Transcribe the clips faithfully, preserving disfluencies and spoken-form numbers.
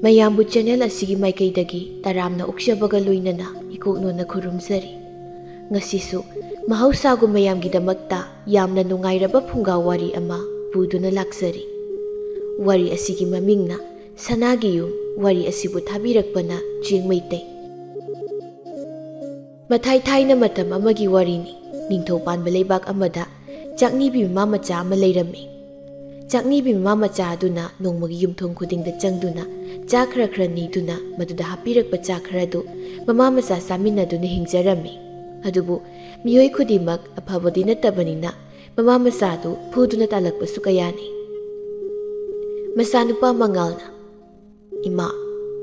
ꯃꯌꯥꯝꯕꯨ ꯆꯦꯅꯦꯜ ꯑꯁꯤꯒꯤ ꯃꯥꯏꯀꯩꯗꯒꯤ ꯇꯔꯥꯝꯅ ꯑꯣꯛꯆꯕꯒ ꯂꯣꯏꯅꯅ ꯏꯀꯣꯛꯅꯣꯅ ꯈꯨꯔꯨꯝꯖꯔꯤ꯫ ꯉꯁꯤꯁꯨ ꯃꯍꯧꯁꯥꯒꯨꯝ ꯃꯌꯥꯝꯒꯤꯗꯃꯛꯇ ꯌꯥꯝꯅ ꯅꯨꯡꯉꯥꯏꯔꯕ ꯐꯨꯡꯒꯥ ꯋꯥꯔꯤ ꯑꯃ ꯄꯨꯗꯨꯅ ꯂꯥꯛꯆꯔꯤ꯫ ꯋꯥꯔꯤ ꯑꯁꯤꯒꯤ ꯃꯃꯤꯡꯅ ꯁꯅꯥꯒꯤ ꯌꯨꯝ꯫ ꯋꯥꯔꯤ ꯑꯁꯤꯕꯨ ꯊꯥꯕꯤꯔꯛꯄꯅ ꯆꯤꯡ ꯃꯩꯇꯩ꯫ ꯃꯊꯥꯏ ꯊꯥꯏꯅ ꯃꯇꯝ ꯑꯃꯒꯤ ꯋꯥꯔꯤꯅꯤ꯫ ꯅꯤꯡꯊꯧ ꯄꯥꯟꯕ ꯂꯩꯕꯥꯛ ꯑꯃꯗ ꯆꯥꯛꯅꯤꯕꯤ ꯃꯃꯥ ꯃꯆꯥ ꯑꯃ ꯂꯩꯔꯝꯃꯤ꯫ ꯆꯥꯛꯅꯤꯕꯤ ꯃꯃꯥ ꯃꯆꯥ ꯑꯗꯨꯅ ꯅꯣꯡꯃꯒꯤ ꯌꯨꯝꯊꯣꯡ ꯈꯨꯗꯤꯡꯗ ꯆꯪꯗꯨꯅ ꯆꯥꯛ ꯈꯔ ꯈꯔ ꯅꯤꯗꯨꯅ ꯃꯗꯨꯗ ꯍꯥꯞꯄꯤꯔꯛꯄ ꯆꯥꯛ ꯈꯔꯗꯨ ꯃꯃꯥ ꯃꯆꯥ ꯆꯥꯃꯤꯟꯅꯗꯨꯅ ꯍꯤꯡꯖꯔꯝꯃꯤ꯫ ꯑꯗꯨꯕꯨ ꯃꯤꯑꯣꯏ ꯈꯨꯗꯤꯡꯃꯛ ꯑꯐꯕꯗꯤ ꯅꯠꯇꯕꯅꯤꯅ ꯃꯃꯥ ꯃꯆꯥꯗꯨ ꯐꯨꯗꯨꯅ ꯇꯥꯜꯂꯛꯄꯁꯨ ꯀꯌꯥꯅꯤ꯫ ꯃꯆꯥꯅꯨꯄꯥ ꯃꯉꯥꯜꯅ, "ꯏꯃꯥ,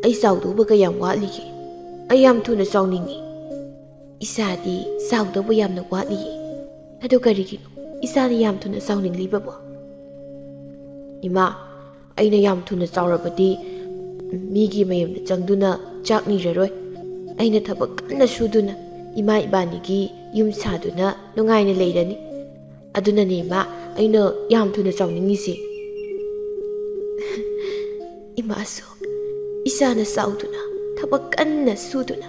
ꯑꯩ ꯆꯥꯎꯗꯧꯕ ꯀꯌꯥꯝ ꯋꯥꯠꯂꯤꯒꯦ? ꯑꯩ ꯌꯥꯝ ꯊꯨꯅ ꯆꯥꯎꯅꯤꯡꯉꯤ꯫ ꯏꯁꯥꯗꯤ ꯆꯥꯎꯗꯧꯕ ꯌꯥꯝꯅ ꯋꯥꯠꯂꯤꯌꯦ꯫ ꯑꯗꯨ ꯀꯔꯤꯒꯤꯅꯣ ꯏꯁꯥꯅ ꯌꯥꯝ ꯊꯨꯅ ꯆꯥꯎꯅꯤꯡꯂꯤꯕꯕꯣ?" "ꯏꯃꯥ, ꯑꯩꯅ ꯌꯥꯝ ꯊꯨꯅ ꯆꯥꯎꯔꯕꯗꯤ ꯃꯤꯒꯤ ꯃꯌꯨꯝꯗ ꯆꯪꯗꯨꯅ ꯆꯥꯛ ꯅꯤꯔꯔꯣꯏ꯫ ꯑꯩꯅ ꯊꯕꯛ ꯀꯟꯅ ꯁꯨꯗꯨꯅ ꯏꯃꯥ ꯏꯕꯥꯅꯤꯒꯤ ꯌꯨꯝ ꯁꯥꯗꯨꯅ ꯅꯨꯡꯉꯥꯏꯅ ꯂꯩꯔꯅꯤ꯫ ꯑꯗꯨꯅꯅꯦ ꯏꯃꯥ, ꯑꯩꯅ ꯌꯥꯝ ꯊꯨꯅ ꯆꯥꯎꯅꯤꯡꯉꯤꯁꯦ꯫" "ꯏꯃꯥꯁꯨ ꯏꯁꯥꯅ ꯆꯥꯎꯗꯨꯅ ꯊꯕꯛ ꯀꯟꯅ ꯁꯨꯗꯨꯅ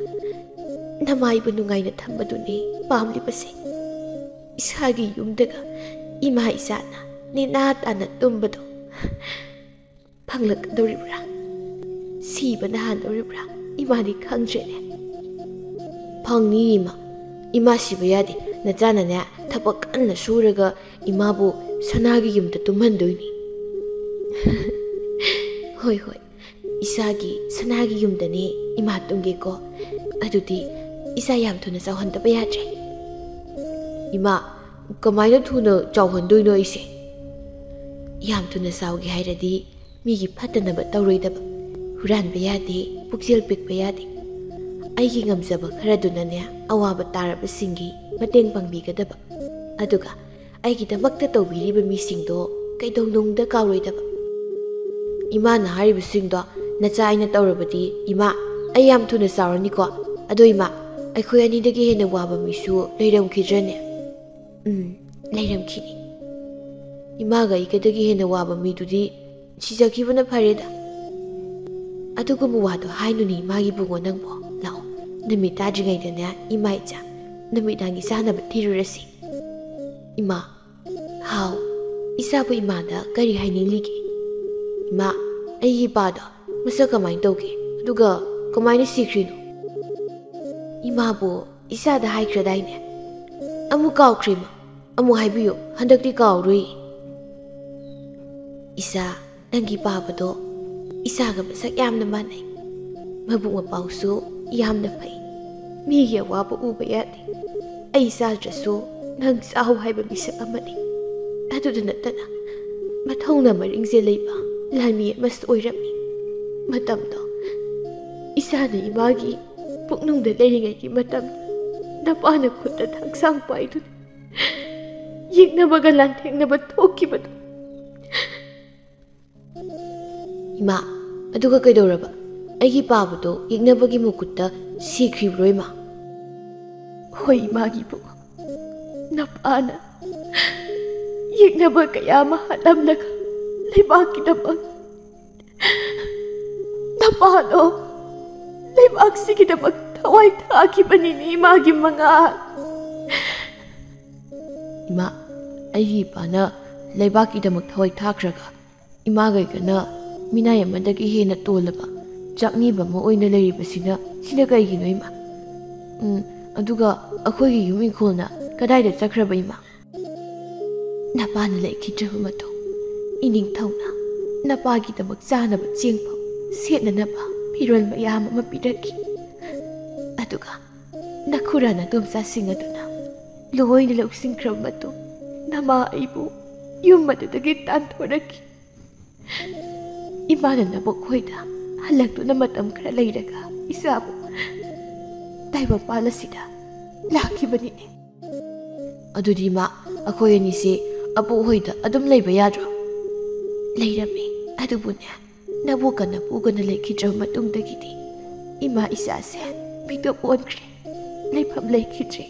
ꯅꯃꯥꯏꯕꯨ ꯅꯨꯡꯉꯥꯏꯅ ꯊꯝꯕꯗꯨꯅꯦ ꯄꯥꯝꯂꯤꯕꯁꯦ꯫ ꯏꯁꯥꯒꯤ ꯌꯨꯝꯗꯒ ꯏꯃꯥ ꯏꯆꯥꯅ ꯅꯦꯅꯥ ꯇꯥꯅ ꯇꯨꯝꯕꯗꯣ ꯐꯪꯂꯛꯀꯗꯧꯔꯤꯕ꯭ꯔꯥ? ꯁꯤꯕꯅ ꯍꯥꯟꯗꯧꯔꯤꯕ꯭ꯔꯥ? ꯏꯃꯥꯗꯤ ꯈꯪꯗ꯭ꯔꯦꯅꯦ꯫" "ꯐꯪꯅꯤ ꯏꯃꯥ꯫ ꯏꯃꯥ ꯁꯤꯕ ꯌꯥꯗꯦ꯫ ꯅꯆꯥꯅꯅꯦ ꯊꯕꯛ ꯀꯟꯅ ꯁꯨꯔꯒ ꯏꯃꯥꯕꯨ ꯁꯅꯥꯒꯤ ꯌꯨꯝꯗ ꯇꯨꯝꯍꯟꯗꯣꯏꯅꯤ꯫" "ꯍꯣꯏ, ꯍꯣꯏ, ꯏꯁꯥꯒꯤ ꯁꯅꯥꯒꯤ ꯌꯨꯝꯗꯅꯦ ꯏꯃꯥ ꯇꯨꯝꯒꯦꯀꯣ꯫ ꯑꯗꯨꯗꯤ ꯏꯁꯥ ꯌꯥꯝ ꯊꯨꯅ ꯆꯥꯎꯍꯟꯗꯕ ꯌꯥꯗ꯭ꯔꯦ꯫" "ꯏꯃꯥ, ꯀꯃꯥꯏꯅ ꯊꯨꯅ ꯆꯥꯎꯍꯟꯗꯣꯏꯅꯣ ꯑꯩꯁꯦ?" "ꯌꯥꯝ ꯊꯨꯅ ꯆꯥꯎꯒꯦ ꯍꯥꯏꯔꯗꯤ ꯃꯤꯒꯤ ꯐꯠꯇꯅꯕ ꯇꯧꯔꯣꯏꯗꯕ, ꯍꯨꯔꯥꯟꯕ ꯌꯥꯗꯦ, ꯄꯨꯛꯆꯦꯜ ꯄꯤꯛꯄ ꯌꯥꯗꯦ꯫ ꯑꯩꯒꯤ ꯉꯝꯖꯕ ꯈꯔꯗꯨꯅꯅꯦ ꯑꯋꯥꯕ ꯇꯥꯔꯕꯁꯤꯡꯒꯤ ꯃꯇꯦꯡ ꯄꯥꯡꯕꯤꯒꯗꯕ꯫ ꯑꯗꯨꯒ ꯑꯩꯒꯤꯗꯃꯛꯇ ꯇꯧꯕꯤꯔꯤꯕ ꯃꯤꯁꯤꯡꯗꯣ ꯀꯩꯗꯧꯅꯨꯡꯗ ꯀꯥꯎꯔꯣꯏꯗꯕ꯫" "ꯏꯃꯥꯅ ꯍꯥꯏꯔꯤꯕꯁꯤꯡꯗꯣ ꯅꯆꯥ ꯑꯩꯅ ꯇꯧꯔꯕꯗꯤ, ꯏꯃꯥ, ꯑꯩ ꯌꯥꯝ ꯊꯨꯅ ꯆꯥꯎꯔꯅꯤꯀꯣ꯫ ꯑꯗꯣ ꯏꯃꯥ, ꯑꯩꯈꯣꯏ ꯑꯅꯤꯗꯒꯤ ꯍꯦꯟꯅ ꯋꯥꯕ ꯃꯤꯁꯨ ꯂꯩꯔꯝꯈꯤꯗ꯭ꯔꯅꯦ?" "ꯎꯝ, ꯂꯩꯔꯝꯈꯤꯅꯤ꯫ ꯏꯃꯥꯒ ꯑꯩꯒꯗꯒꯤ ꯍꯦꯟꯅ ꯋꯥꯕ ꯃꯤꯗꯨꯗꯤ ꯁꯤꯖꯈꯤꯕꯅ ꯐꯔꯦꯗ꯫" ꯑꯗꯨꯒꯨꯝꯕ ꯋꯥꯗꯣ ꯍꯥꯏꯅꯨꯅꯦ ꯏꯃꯥꯒꯤ ꯏꯕꯨꯡꯉꯣ ꯅꯪꯕꯣ꯫ ꯂꯥꯛꯑꯣ, ꯅꯨꯃꯤꯠ ꯇꯥꯗ꯭ꯔꯤꯉꯩꯗꯅꯦ ꯏꯃꯥ ꯏꯆꯥ ꯅꯨꯃꯤꯗꯥꯡꯒꯤ ꯆꯥꯅꯕ ꯊꯤꯔꯨꯔꯁꯤ꯫ ꯏꯃꯥ, ꯍꯥꯎ, ꯏꯆꯥꯕꯨ ꯏꯃꯥꯗ ꯀꯔꯤ ꯍꯥꯏꯅꯤꯡꯂꯤꯒꯦ? ꯏꯃꯥ, ꯑꯩꯒꯤ ꯏꯄꯥꯗꯣ ꯃꯁꯛ ꯀꯃꯥꯏꯅ ꯇꯧꯒꯦ? ꯑꯗꯨꯒ ꯀꯃꯥꯏꯅ ꯁꯤꯈ꯭ꯔꯤꯅꯣ? ꯏꯃꯥꯕꯨ ꯏꯆꯥꯗ ꯍꯥꯏꯈ꯭ꯔꯗꯥꯏꯅꯦ? ꯑꯃꯨꯛ ꯀꯥꯎꯈ꯭ꯔꯦ ꯏꯃꯥ, ꯑꯃꯨꯛ ꯍꯥꯏꯕꯤꯌꯨ, ꯍꯟꯗꯛꯇꯤ ꯀꯥꯎꯔꯣꯏ꯫ ꯏꯆꯥ, ꯅꯪꯒꯤ ꯄꯥꯕꯗꯣ ꯏꯆꯥꯒ ꯃꯁꯛ ꯌꯥꯝꯅ ꯃꯥꯟꯅꯩ꯫ ꯃꯕꯨꯛ ꯃꯄꯥꯎꯁꯨ ꯌꯥꯝꯅ ꯐꯩ꯫ ꯃꯤꯒꯤ ꯑꯋꯥꯕ ꯎꯕ ꯌꯥꯗꯦ꯫ ꯑꯩ ꯆꯥꯗ꯭ꯔꯁꯨ ꯅꯪ ꯆꯥꯎ ꯍꯥꯏꯕ ꯃꯤꯁꯛ ꯑꯃꯅꯤ꯫ ꯑꯗꯨꯗ ꯅꯠꯇꯅ ꯃꯊꯧꯅ ꯃꯔꯤꯡꯁꯦ ꯂꯩꯕ ꯂꯥꯟꯃꯤ ꯑꯃꯁꯨ ꯑꯣꯏꯔꯝꯃꯤ꯫ ꯃꯇꯝꯗꯣ ꯏꯆꯥꯅ ꯏꯃꯥꯒꯤ ꯄꯨꯛꯅꯨꯡꯗ ꯂꯩꯔꯤꯉꯩꯒꯤ ꯃꯇꯝ, ꯅꯄꯥꯅ ꯈꯨꯠꯇ ꯊꯥꯡꯁꯥꯡ ꯄꯥꯏꯗꯨꯅ ꯌꯦꯛꯅꯕꯒ ꯂꯥꯟꯊꯦꯡꯅꯕ ꯊꯣꯛꯈꯤꯕꯗꯣ꯫ ꯏꯃꯥ, ꯑꯗꯨꯒ ꯀꯩꯗꯧꯔꯕ? ꯑꯩꯒꯤ ꯄꯥꯕꯗꯣ ꯌꯦꯛꯅꯕꯒꯤ ꯃꯈꯨꯠꯇ ꯁꯤꯈ꯭ꯔꯤꯕ꯭ꯔꯣ ꯏꯃꯥ? ꯍꯣꯏ ꯏꯃꯥꯒꯤ ꯏꯕꯨꯡꯉꯣ, ꯅꯄꯥꯅ ꯌꯦꯛꯅꯕ ꯀꯌꯥ ꯑꯃ ꯍꯥꯠꯂꯝꯂꯒ ꯂꯩꯕꯥꯛꯀꯤꯗꯃꯛ ꯅꯄꯥꯗꯣ ꯂꯩꯕꯥꯛꯁꯤꯒꯤꯗꯃꯛ ꯊꯋꯥꯏ ꯊꯥꯈꯤꯕꯅꯤꯅꯦ ꯏꯃꯥꯒꯤ ꯃꯉꯥꯜ꯫ ꯏꯃꯥ, ꯑꯩꯒꯤ ꯏꯄꯥꯅ ꯂꯩꯕꯥꯛꯀꯤꯗꯃꯛ ꯊꯋꯥꯏ ꯊꯥꯈ꯭ꯔꯒ ꯏꯃꯥꯒ ꯑꯩꯒꯅ ꯃꯤꯅꯥꯏ ꯑꯃꯗꯒꯤ ꯍꯦꯟꯅ ꯇꯣꯜꯂꯕ ꯆꯥꯛꯅꯤꯕ ꯑꯃ ꯑꯣꯏꯅ ꯂꯩꯔꯤꯕꯁꯤꯅ, ꯁꯤꯅ ꯀꯩꯒꯤꯅꯣ ꯏꯃꯥ? ꯎꯝ, ꯑꯗꯨꯒ ꯑꯩꯈꯣꯏꯒꯤ ꯌꯨꯝ ꯏꯪꯈꯣꯜꯅ ꯀꯗꯥꯏꯗ ꯆꯠꯈ꯭ꯔꯕ ꯏꯃꯥ? ꯅꯄꯥꯅ ꯂꯩꯈꯤꯗ꯭ꯔꯕ ꯃꯇꯨꯡ ꯏꯅꯤꯡꯊꯧꯅ ꯅꯄꯥꯒꯤꯗꯃꯛ ꯆꯥꯅꯕ ꯆꯦꯡ ꯐꯥꯎ ꯁꯦꯠꯅꯅꯕ ꯐꯤꯔꯣꯜ ꯃꯌꯥꯝ ꯑꯃ ꯄꯤꯔꯛꯈꯤ꯫ ꯑꯗꯨꯒ ꯅꯈꯨꯔꯥ ꯅꯗꯣꯝꯆꯥꯁꯤꯡ ꯑꯗꯨꯅ ꯂꯣꯏꯅ ꯂꯧꯁꯤꯟꯈ꯭ꯔꯕ ꯃꯇꯨꯡ ꯅꯃꯥ ꯑꯩꯕꯨ ꯌꯨꯝ ꯑꯗꯨꯗꯒꯤ ꯇꯥꯟꯊꯣꯔꯛꯈꯤ꯫ ꯏꯃꯥꯅ ꯅꯕꯣꯛ ꯈꯣꯏꯗ ꯍꯜꯂꯛꯇꯨꯅ ꯃꯇꯝ ꯈꯔ ꯂꯩꯔꯒ ꯏꯆꯥꯕꯨ ꯇꯥꯏꯕꯪꯄꯥꯜ ꯑꯁꯤꯗ ꯂꯥꯛꯈꯤꯕꯅꯤꯅꯦ꯫ ꯑꯗꯨꯗꯤ ꯏꯃꯥ, ꯑꯩꯈꯣꯏ ꯑꯅꯤꯁꯦ ꯑꯕꯣꯛ ꯍꯣꯏꯗ ꯑꯗꯨꯝ ꯂꯩꯕ ꯌꯥꯗ꯭ꯔꯣ? ꯂꯩꯔꯝꯃꯤ, ꯑꯗꯨꯕꯨꯅꯦ, ꯅꯕꯣꯛꯀ ꯅꯄꯨꯒꯅ ꯂꯩꯈꯤꯗ꯭ꯔꯕ ꯃꯇꯨꯡꯗꯒꯤꯗꯤ ꯏꯃꯥ ꯏꯆꯥꯁꯦ ꯃꯤꯇꯣꯞ ꯑꯣꯟꯈ꯭ꯔꯦ, ꯂꯩꯐꯝ ꯂꯩꯈꯤꯗ꯭ꯔꯦ꯫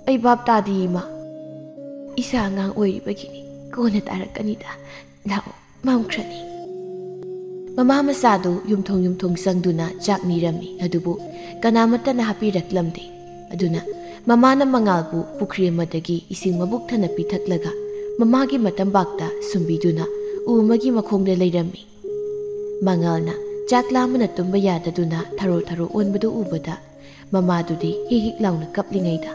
ꯑꯩ ꯚꯥꯞ ꯇꯥꯗꯦ ꯏꯃꯥ꯫ ꯏꯆꯥ ꯑꯉꯥꯡ ꯑꯣꯏꯔꯤꯕꯒꯤꯅꯤ, ꯀꯣꯟꯅ ꯇꯥꯔꯛꯀꯅꯤꯗ꯫ ꯂꯥꯛꯑꯣ, ꯃꯝꯈ꯭ꯔꯅꯤ꯫ ꯃꯃꯥ ꯃꯆꯥꯗꯨ ꯌꯨꯝꯊꯣꯡ ꯌꯨꯝꯊꯣꯡ ꯆꯪꯗꯨꯅ ꯆꯥꯛ ꯅꯤꯔꯝꯃꯤ, ꯑꯗꯨꯕꯨ ꯀꯅꯥꯃꯠꯇꯅ ꯍꯥꯞꯄꯤꯔꯛꯂꯝꯗꯦ꯫ ꯑꯗꯨꯅ ꯃꯃꯥꯅ ꯃꯉꯥꯜꯕꯨ ꯄꯨꯈ꯭ꯔꯤ ꯑꯃꯗꯒꯤ ꯏꯁꯤꯡ ꯃꯕꯨꯛ ꯊꯟꯅ ꯄꯤꯊꯛꯂꯒ ꯃꯃꯥꯒꯤ ꯃꯇꯝꯕꯥꯛꯇ ꯁꯨꯝꯕꯤꯗꯨꯅ ꯎ ꯑꯃꯒꯤ ꯃꯈꯣꯡꯗ ꯂꯩꯔꯝꯃꯤ꯫ ꯃꯉꯥꯜꯅ ꯆꯥꯛ ꯂꯥꯝꯕꯅ ꯇꯨꯝꯕ ꯌꯥꯗꯗꯨꯅ ꯊꯔꯣ ꯊꯔꯣ ꯑꯣꯟꯕꯗꯨ ꯎꯕꯗ ꯃꯃꯥꯗꯨꯗꯤ ꯍꯤꯛ ꯍꯤꯛ ꯂꯥꯎꯅ ꯀꯞꯂꯤꯉꯩꯗ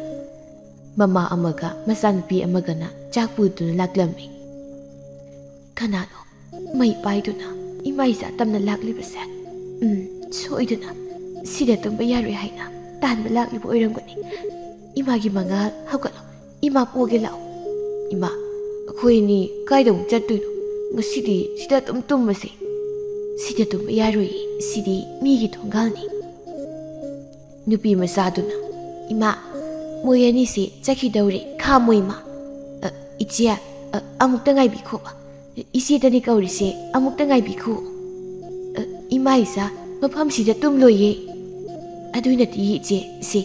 ꯃꯃꯥ ꯑꯃꯒ ꯃꯆꯥꯅꯨꯄꯤ ꯑꯃꯒꯅ ꯆꯥꯛ ꯄꯨꯗꯨꯅ ꯂꯥꯛꯂꯝꯃꯤ꯫ "ꯀꯅꯥꯅꯣ ꯃꯩ ꯄꯥꯏꯗꯨꯅ ꯏꯃꯥ ꯏꯆꯥ ꯇꯝꯅ ꯂꯥꯛꯂꯤꯕꯁꯦ? ꯎꯝ, ꯁꯣꯏꯗꯅ ꯁꯤꯗ ꯇꯨꯝꯕ ꯌꯥꯔꯣꯏ ꯍꯥꯏꯅ ꯇꯥꯟꯕ ꯂꯥꯛꯂꯤꯕ ꯑꯣꯏꯔꯝꯒꯅꯤ꯫ ꯏꯃꯥꯒꯤ ꯃꯉꯥꯜ, ꯍꯧꯒꯠꯂꯣ, ꯏꯃꯥ ꯄꯣꯒꯦ ꯂꯥꯛꯑꯣ꯫ ꯏꯃꯥ, ꯑꯩꯈꯣꯏ ꯑꯅꯤ ꯀꯥꯏꯗ ꯑꯃꯨꯛ ꯆꯠꯇꯣꯏꯅꯣ? ꯉꯁꯤꯗꯤ ꯁꯤꯗ ꯑꯗꯨꯝ ꯇꯨꯝꯃꯁꯦ꯫ ꯁꯤꯗ ꯇꯨꯝꯕ ꯌꯥꯔꯣꯏꯌꯦ, ꯁꯤꯗꯤ ꯃꯤꯒꯤ ꯊꯣꯡꯒꯥꯜꯅꯤ꯫" ꯅꯨꯄꯤ ꯃꯆꯥꯗꯨꯅ, "ꯏꯃꯥ, ꯃꯣꯏ ꯑꯅꯤꯁꯦ ꯆꯠꯈꯤꯗꯧꯔꯦ, ꯈꯥꯝꯃꯣ ꯏꯃꯥ꯫ ꯑ, ꯏꯆꯦ, ꯑ, ꯑꯃꯨꯛꯇ ꯉꯥꯏꯕꯤꯈꯣ꯫ ꯏꯆꯦꯗꯅꯤ ꯀꯧꯔꯤꯁꯦ, ꯑꯃꯨꯛꯇ ꯉꯥꯏꯕꯤꯈꯣ꯫ ꯑ, ꯏꯃꯥ ꯏꯆꯥ ꯃꯐꯝꯁꯤꯗ ꯇꯨꯝꯂꯣꯏꯌꯦ꯫ ꯑꯗꯨꯅꯗꯤ ꯏꯆꯦ, ꯏꯆꯦ,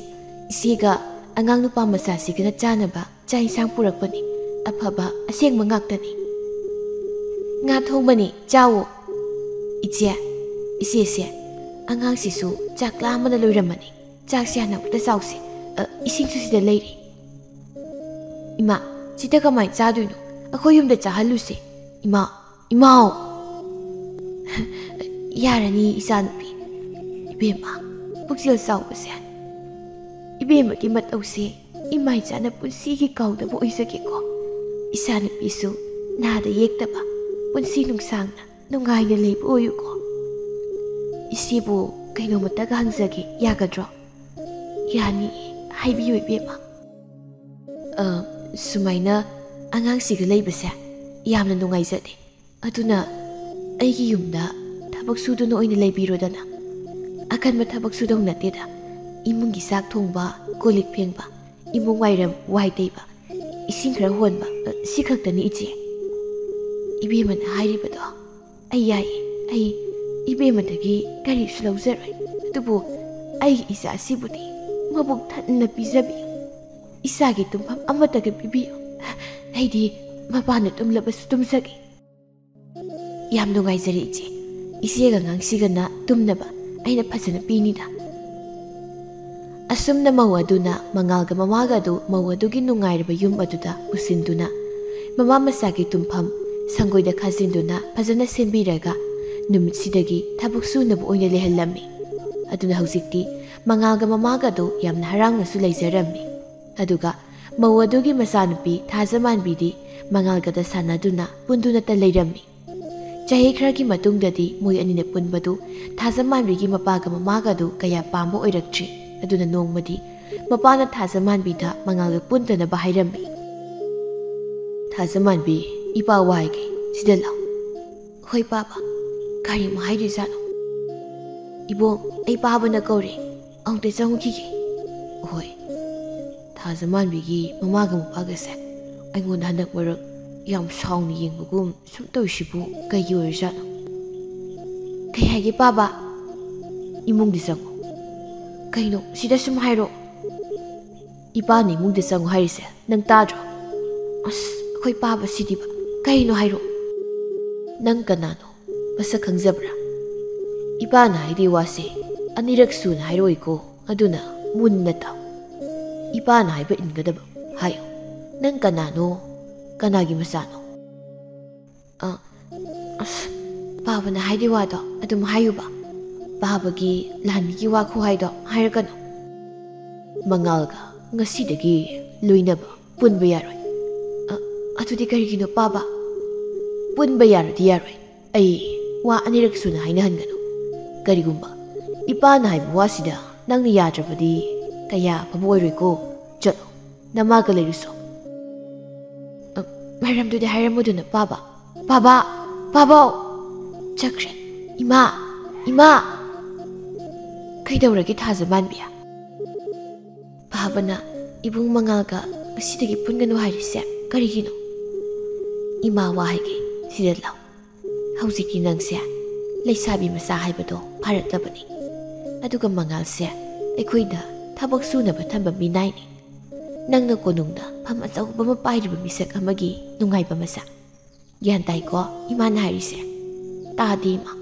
ꯏꯆꯦꯒ ꯑꯉꯥꯡ ꯅꯨꯄꯥ ꯃꯆꯥꯁꯤꯒꯅ ꯆꯥꯅꯕ ꯆꯥꯛ ꯏꯟꯁꯥꯡ ꯄꯨꯔꯛꯄꯅꯤ, ꯑꯐꯕ ꯑꯁꯦꯡꯕ ꯉꯥꯛꯇꯅꯤ꯫ ꯉꯥ ꯊꯣꯡꯕꯅꯤ, ꯆꯥꯎꯋꯣ꯫" "ꯏꯆꯦ, ꯏꯆꯦꯁꯦ, ꯑꯉꯥꯡꯁꯤꯁꯨ ꯆꯥꯛ ꯂꯥꯝꯕꯅ ꯂꯣꯏꯔꯝꯃꯅꯤ꯫ ꯆꯥꯛꯁꯦ ꯍꯥꯟꯅ ꯑꯃꯨꯛꯇ ꯆꯥꯎꯁꯦ꯫ ꯑ, ꯏꯁꯤꯡꯁꯨ ꯁꯤꯗ ꯂꯩꯔꯤ꯫" "ꯏꯃꯥ, ꯁꯤꯗ ꯀꯃꯥꯏꯅ ꯆꯥꯗꯣꯏꯅꯣ? ꯑꯩꯈꯣꯏ ꯌꯨꯝꯗ ꯆꯥꯍꯜꯂꯨꯁꯦ꯫ ꯏꯃꯥ, ꯏꯃꯥꯎ!" "ꯌꯥꯔꯅꯤ, ꯏꯆꯥꯅꯨꯄꯤ꯫ ꯏꯕꯦꯝꯃ, ꯄꯨꯛꯆꯦꯜ ꯆꯥꯎꯕꯁꯦ, ꯏꯕꯦꯝꯃꯒꯤ ꯃꯇꯧꯁꯦ ꯏꯃꯥ ꯏꯆꯥꯅ ꯄꯨꯟꯁꯤꯒꯤ ꯀꯥꯎꯗꯕ ꯑꯣꯏꯖꯒꯦꯀꯣ꯫ ꯏꯆꯥꯅꯨꯄꯤꯁꯨ ꯅꯥꯗ ꯌꯦꯛꯇꯕ, ꯄꯨꯟꯁꯤ ꯅꯨꯡꯁꯥꯡꯅ ꯅꯨꯡꯉꯥꯏꯅ ꯂꯩꯕ ꯑꯣꯏꯌꯨꯀꯣ꯫ ꯏꯆꯦꯕꯨ ꯀꯩꯅꯣꯃꯇꯒ ꯍꯪꯖꯒꯦ, ꯌꯥꯒꯗ꯭ꯔꯣ?" "ꯌꯥꯅꯤ, ꯍꯥꯏꯕꯤꯌꯨ ꯏꯕꯦꯝꯃ꯫" "ꯑ, ꯁꯨꯃꯥꯏꯅ ꯑꯉꯥꯡꯁꯤꯒ ꯂꯩꯕꯁꯦ ꯌꯥꯝꯅ ꯅꯨꯡꯉꯥꯏꯖꯗꯦ꯫ ꯑꯗꯨꯅ ꯑꯩꯒꯤ ꯌꯨꯝꯗ ꯊꯕꯛ ꯁꯨꯗꯨꯅ ꯑꯣꯏꯅ ꯂꯩꯕꯤꯔꯣꯗꯅ꯫ ꯑꯀꯟꯕ ꯊꯕꯛ ꯁꯨꯗꯧ ꯅꯠꯇꯦꯗ꯫ ꯏꯃꯨꯡꯒꯤ ꯆꯥꯛ ꯊꯣꯡꯕ, ꯀꯣꯜ ꯂꯤꯛ ꯐꯦꯡꯕ, ꯏꯃꯨꯡ ꯋꯥꯏꯔꯝ ꯋꯥꯏ ꯇꯩꯕ, ꯏꯁꯤꯡ ꯈꯔ ꯍꯣꯟꯕ, ꯑ, ꯁꯤ ꯈꯛꯇꯅꯤ ꯏꯆꯦ꯫" "ꯏꯕꯦꯝꯃꯅ ꯍꯥꯏꯔꯤꯕꯗꯣ ꯑꯩ ꯌꯥꯏꯌꯦ꯫ ꯑꯩ ꯏꯕꯦꯝꯃꯗꯒꯤ ꯀꯔꯤꯁꯨ ꯂꯧꯖꯔꯣꯏ꯫ ꯑꯗꯨꯕꯨ ꯑꯩꯒꯤ ꯏꯆꯥꯁꯤꯕꯨꯗꯤ ꯃꯕꯨꯛ ꯊꯟꯅ ꯄꯤꯖꯕꯤꯌꯨ꯫ ꯏꯆꯥꯒꯤ ꯇꯨꯝꯐꯝ ꯑꯃꯠꯇꯒ ꯄꯤꯕꯤꯌꯨ꯫ ꯑꯩꯗꯤ ꯃꯄꯥꯟꯗ ꯇꯨꯝꯂꯕꯁꯨ ꯇꯨꯝꯖꯒꯦ꯫" "ꯌꯥꯝ ꯅꯨꯡꯉꯥꯏꯖꯔꯦ ꯏꯆꯦ꯫ ꯏꯆꯦꯒ ꯑꯉꯥꯡꯁꯤꯒꯅ ꯇꯨꯝꯅꯕ ꯑꯩꯅ ꯐꯖꯅ ꯄꯤꯅꯤꯗ꯫ ꯑꯁꯨꯝꯅ ꯃꯧ ꯑꯗꯨꯅ ꯃꯉꯥꯜꯒ ꯃꯃꯥꯒ ꯑꯗꯨ ꯃꯧ ꯑꯗꯨꯒꯤ ꯅꯨꯡꯉꯥꯏꯔꯕ ꯌꯨꯝ ꯑꯗꯨꯗ ꯄꯨꯁꯤꯟꯗꯨꯅ, ꯃꯃꯥ ꯃꯆꯥꯒꯤ ꯇꯨꯝꯐꯝ ꯁꯪꯒꯣꯏꯗ ꯈꯥꯖꯤꯟꯗꯨꯅ ꯐꯖꯅ ꯁꯦꯝꯕꯤꯔꯒ, ꯅꯨꯃꯤꯠꯁꯤꯗꯒꯤ ꯊꯕꯛ ꯁꯨꯅꯕ ꯑꯣꯏꯅ ꯂꯩꯍꯜꯂꯝꯃꯤ꯫ ꯑꯗꯨꯅ ꯍꯧꯖꯤꯛꯇꯤ ꯃꯉꯥꯜꯒ ꯃꯃꯥꯒ ꯑꯗꯨ ꯌꯥꯝꯅ ꯍꯔꯥꯎꯅꯁꯨ ꯂꯩꯖꯔꯝꯃꯤ꯫ ꯑꯗꯨꯒ ꯃꯧ ꯑꯗꯨꯒꯤ ꯃꯆꯥꯅꯨꯄꯤ ꯊꯥꯖꯃꯥꯟꯕꯤꯗꯤ ꯃꯉꯥꯜꯒꯗ ꯁꯥꯟꯅꯗꯨꯅ ꯄꯨꯟꯗꯨꯅꯇ ꯂꯩꯔꯝꯃꯤ꯫ ꯆꯍꯤ ꯈꯔꯒꯤ ꯃꯇꯨꯡꯗꯗꯤ ꯃꯣꯏ ꯑꯅꯤꯅ ꯄꯨꯟꯕꯗꯨ ꯊꯥꯖꯃꯥꯟꯕꯤꯒꯤ ꯃꯄꯥꯒ ꯃꯃꯥꯒꯗꯨ ꯀꯌꯥ ꯄꯥꯝꯕ ꯑꯣꯏꯔꯛꯇ꯭ꯔꯤ꯫ ꯑꯗꯨꯅ ꯅꯣꯡꯃꯗꯤ ꯃꯄꯥꯅ ꯊꯥꯖꯃꯥꯟꯕꯤꯗ ꯃꯉꯥꯜꯒ ꯄꯨꯟꯗꯅꯕ ꯍꯥꯏꯔꯝꯃꯤ꯫ "ꯊꯥꯖꯃꯥꯟꯕꯤ, ꯏꯄꯥ ꯋꯥ ꯍꯥꯏꯒꯦ, ꯁꯤꯗ ꯂꯥꯎ꯫" "ꯍꯣꯏ ꯄꯥꯕ, ꯀꯔꯤ ꯑꯃꯨꯛ ꯍꯥꯏꯔꯤꯖꯥꯠꯅꯣ?" "ꯏꯕꯣꯡ, ꯑꯩ ꯄꯥꯕꯅ ꯀꯧꯔꯦ, ꯑꯃꯨꯛꯇ ꯆꯪꯉꯨꯈꯤꯒꯦ꯫" "ꯍꯣꯏ꯫" ꯊꯥꯖꯃꯥꯟꯕꯤꯒꯤ ꯃꯃꯥꯒ ꯃꯄꯥꯒꯁꯦ ꯑꯩꯉꯣꯟꯗ ꯍꯟꯗꯛ ꯃꯔꯛ ꯌꯥꯝ ꯁꯥꯎꯅ ꯌꯦꯡꯕꯒꯨꯝ ꯁꯨꯝ ꯇꯧꯔꯤꯁꯤꯕꯨ ꯀꯩꯒꯤ ꯑꯣꯏꯔꯤꯖꯥꯠꯅꯣ? "ꯀꯩ ꯍꯥꯏꯒꯦ ꯄꯥꯕ?" "ꯏꯃꯨꯡꯗ ꯆꯪꯉꯣ꯫" "ꯀꯩꯅꯣ, ꯁꯤꯗ ꯁꯨꯝ ꯍꯥꯏꯔꯣ꯫" "ꯏꯄꯥꯅ ꯏꯃꯨꯡꯗ ꯆꯪꯉꯣ ꯍꯥꯏꯔꯤꯁꯦ ꯅꯪ ꯇꯥꯗ꯭ꯔꯣ?" "ꯑꯁ, ꯑꯩꯈꯣꯏ ꯄꯥꯕꯁꯤꯗꯤꯕ, ꯀꯩꯅꯣ ꯍꯥꯏꯔꯣ꯫" "ꯅꯪ ꯀꯅꯥꯅꯣ? ꯃꯁꯛ ꯈꯪꯖꯕ꯭ꯔꯥ?" "ꯏꯄꯥꯅ ꯍꯥꯏꯗꯣꯏ ꯋꯥꯁꯦ ꯑꯅꯤꯔꯛ ꯁꯨꯅ ꯍꯥꯏꯔꯛꯑꯣꯏꯀꯣ, ꯑꯗꯨꯅ ꯃꯨꯟꯅ ꯇꯥꯎ꯫ ꯏꯄꯥꯅ ꯍꯥꯏꯕ ꯏꯟꯒꯗꯕ ꯍꯥꯏꯌꯨ꯫ ꯅꯪ ꯀꯅꯥꯅꯣ? ꯀꯅꯥꯒꯤ ꯃꯆꯥꯅꯣ?" "ꯑ, ꯑꯁ, ꯄꯥꯕꯅ ꯍꯥꯏꯗꯣꯏ ꯋꯥꯗꯣ ꯑꯗꯨꯝ ꯍꯥꯏꯌꯨꯕ꯫ ꯄꯥꯕꯒꯤ ꯂꯥꯟꯃꯤꯒꯤ ꯋꯥ ꯈꯨꯍꯥꯏꯗꯣ ꯍꯥꯏꯔꯛꯀꯅꯨ꯫" "ꯃꯉꯥꯜꯒ ꯉꯁꯤꯗꯒꯤ ꯂꯣꯏꯅꯕ ꯄꯨꯟꯕ ꯌꯥꯔꯣꯏ꯫" "ꯑ, ꯑꯗꯨꯗꯤ ꯀꯔꯤꯒꯤꯅꯣ ꯄꯥꯕ?" "ꯄꯨꯟꯕ ꯌꯥꯔꯗꯤ ꯌꯥꯔꯣꯏ꯫ ꯑꯩ ꯋꯥ ꯑꯅꯤꯔꯛ ꯁꯨꯅ ꯍꯥꯏꯅꯍꯟꯒꯅꯨ꯫ ꯀꯔꯤꯒꯨꯝꯕ ꯏꯄꯥꯅ ꯍꯥꯏꯕ ꯋꯥꯁꯤꯗ ꯅꯪꯅ ꯌꯥꯗ꯭ꯔꯕꯗꯤ ꯀꯌꯥ ꯑꯐꯕ ꯑꯣꯏꯔꯣꯏꯀꯣ꯫ ꯆꯠꯂꯣ, ꯅꯃꯥꯒ ꯂꯩꯔꯨꯁꯣ꯫" "ꯑ, ꯃꯔꯝꯗꯨꯗꯤ ꯍꯥꯏꯔꯝꯃꯨꯗꯅ ꯄꯥꯕ꯫ ꯄꯥꯕ! ꯄꯥꯕꯧ!" "ꯆꯠꯈ꯭ꯔꯦ꯫ ꯏꯃꯥ! ꯏꯃꯥ!" "ꯀꯩꯗꯧꯔꯒꯦ ꯊꯥꯖꯃꯥꯟꯕꯤ?" "ꯄꯥꯕꯅ ꯏꯕꯨꯡ ꯃꯉꯥꯜꯒ ꯉꯁꯤꯗꯒꯤ ꯄꯨꯟꯒꯅꯨ ꯍꯥꯏꯔꯤꯁꯦ ꯀꯔꯤꯒꯤꯅꯣ?" "ꯏꯃꯥ ꯋꯥ ꯍꯥꯏꯒꯦ, ꯁꯤꯗ ꯂꯥꯎ꯫ ꯍꯧꯖꯤꯛꯇꯤ ꯅꯪꯁꯦ ꯂꯩꯁꯥꯕꯤ ꯃꯆꯥ ꯍꯥꯏꯕꯗꯣ ꯐꯥꯔꯛꯂꯕꯅꯤ꯫ ꯑꯗꯨꯒ ꯃꯉꯥꯜꯁꯦ ꯑꯩꯈꯣꯏꯗ ꯊꯕꯛ ꯁꯨꯅꯕ ꯊꯝꯕ ꯃꯤꯅꯥꯏꯅꯤ꯫ ꯅꯪꯅ ꯀꯣꯅꯨꯡꯗ ꯐꯝ ꯑꯆꯧꯕ ꯑꯃ ꯄꯥꯏꯔꯤꯕ ꯃꯤꯁꯛ ꯑꯃꯒꯤ ꯅꯨꯡꯉꯥꯏꯕ ꯃꯆꯥ꯫ ꯒ꯭ꯌꯥꯟ ꯇꯥꯏꯀꯣ ꯏꯃꯥꯅ ꯍꯥꯏꯔꯤꯁꯦ?" "ꯇꯥꯗꯦ ꯏꯃꯥ꯫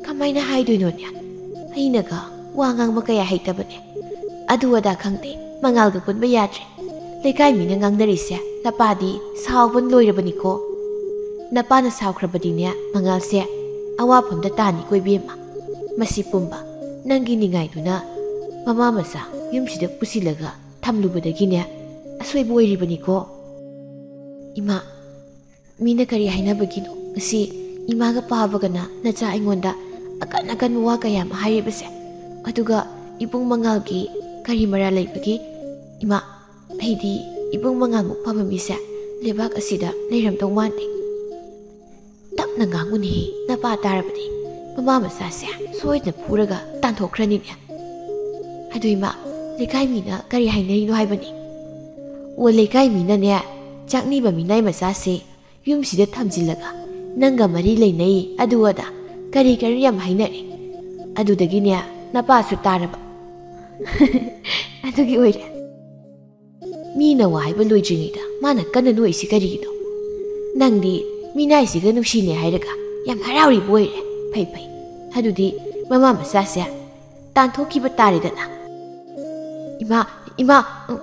ꯀꯃꯥꯏꯅ ꯍꯥꯏꯗꯣꯏꯅꯣꯅꯦ? ꯑꯩꯅꯒ ꯋꯥ ꯉꯥꯡꯕ ꯀꯌꯥ ꯍꯩꯇꯕꯅꯦ꯫ ꯑꯗꯨ ꯑꯗꯥ ꯈꯪꯗꯦ, ꯃꯉꯥꯜꯒ ꯄꯨꯟꯕ ꯌꯥꯗ꯭ꯔꯦ꯫ ꯂꯩꯀꯥꯏ ꯃꯤꯅ ꯉꯥꯡꯅꯔꯤꯁꯦ ꯅꯄꯥꯗꯤ ꯁꯥꯎꯕꯅ ꯂꯣꯏꯔꯕꯅꯤꯀꯣ꯫ ꯅꯄꯥꯅ ꯁꯥꯎꯈ꯭ꯔꯕꯗꯤꯅꯦ, ꯃꯉꯥꯜꯁꯦ ꯑꯋꯥꯐꯝꯗ ꯇꯥꯅꯤꯀꯣ ꯏꯕꯦꯝꯃ꯫ ꯃꯁꯤ ꯄꯨꯝꯕ ꯅꯪꯒꯤ ꯅꯤꯡꯉꯥꯏꯗꯨꯅ ꯃꯃꯥ ꯃꯆꯥ ꯌꯨꯝꯁꯤꯗ ꯄꯨꯁꯤꯜꯂꯒ ꯊꯝꯂꯨꯕꯗꯒꯤꯅꯦ ꯑꯁꯣꯏꯕ ꯑꯣꯏꯔꯤꯕꯅꯤꯀꯣ꯫ ꯏꯃꯥ, ꯃꯤꯅ ꯀꯔꯤ ꯍꯥꯏꯅꯕꯒꯤꯅꯣ? ꯉꯁꯤ ꯏꯃꯥꯒ ꯄꯥꯕꯒꯅ ꯅꯆꯥ ꯑꯩꯉꯣꯟꯗ ꯑꯀꯟ ꯑꯀꯟꯕ ꯋꯥ ꯀꯌꯥ ꯑꯃ ꯍꯥꯏꯔꯤꯕꯁꯦ꯫ ꯑꯗꯨꯒ ꯏꯕꯨꯡ ꯃꯉꯥꯜꯒꯤ ꯀꯔꯤ ꯃꯔꯥꯜ ꯂꯩꯕꯒꯤ? ꯏꯃꯥ, ꯑꯩꯗꯤ ꯏꯕꯨꯡ ꯃꯉꯥꯜꯃꯨꯛ ꯐꯕ ꯃꯤꯁꯦ ꯂꯩꯕꯥꯛ ꯑꯁꯤꯗ ꯂꯩꯔꯝꯗꯧ ꯃꯥꯟꯗꯦ꯫ ꯇꯞꯅ ꯉꯥꯡꯉꯨꯅꯦꯍꯦ, ꯅꯄꯥ ꯇꯥꯔꯕꯗꯤ ꯃꯃꯥ ꯃꯆꯥꯁꯦ ꯁꯣꯏꯗꯅ ꯐꯨꯔꯒ ꯇꯥꯟꯊꯣꯛꯈ꯭ꯔꯅꯤꯅꯦ꯫ ꯑꯗꯨ ꯏꯃꯥ, ꯂꯩꯀꯥꯏ ꯃꯤꯅ ꯀꯔꯤ ꯍꯥꯏꯅꯔꯤꯅꯣ ꯍꯥꯏꯕꯅꯤ? ꯑꯣ, ꯂꯩꯀꯥꯏ ꯃꯤꯅꯅꯦ, ꯆꯥꯛꯅꯤꯕ ꯃꯤꯅꯥꯏ ꯃꯆꯥꯁꯦ ꯌꯨꯝꯁꯤꯗ ꯊꯝꯖꯤꯜꯂꯒ ꯅꯪꯒ ꯃꯔꯤ ꯂꯩꯅꯩ, ꯑꯗꯨ ꯑꯗꯥ ꯀꯔꯤ ꯀꯔꯤ ꯌꯥꯝ ꯍꯥꯏꯅꯔꯦ꯫ ꯑꯗꯨꯗꯒꯤꯅꯦ ꯅꯄꯥꯁꯨ ꯇꯥꯔꯕ꯫ ꯑꯗꯨꯒꯤ ꯑꯣꯏꯔꯦ꯫ ꯃꯤꯅ ꯋꯥ ꯍꯥꯏꯕ ꯂꯣꯏꯗ꯭ꯔꯤꯉꯩꯗ ꯃꯥꯅ ꯀꯟꯅ ꯅꯣꯛꯏꯁꯤ ꯀꯔꯤꯒꯤꯅꯣ? ꯅꯪꯗꯤ ꯃꯤꯅꯥꯏꯁꯤꯒ ꯅꯨꯡꯁꯤꯅꯩ ꯍꯥꯏꯔꯒ ꯌꯥꯝ ꯍꯔꯥꯎꯔꯤꯕ ꯑꯣꯏꯔꯦ꯫ ꯐꯩ ꯐꯩ, ꯑꯗꯨꯗꯤ ꯃꯃꯥ ꯃꯆꯥꯁꯦ ꯇꯥꯟꯊꯣꯛꯈꯤꯕ ꯇꯥꯔꯦꯗꯅ꯫ ꯏꯃꯥ, ꯏꯃꯥ,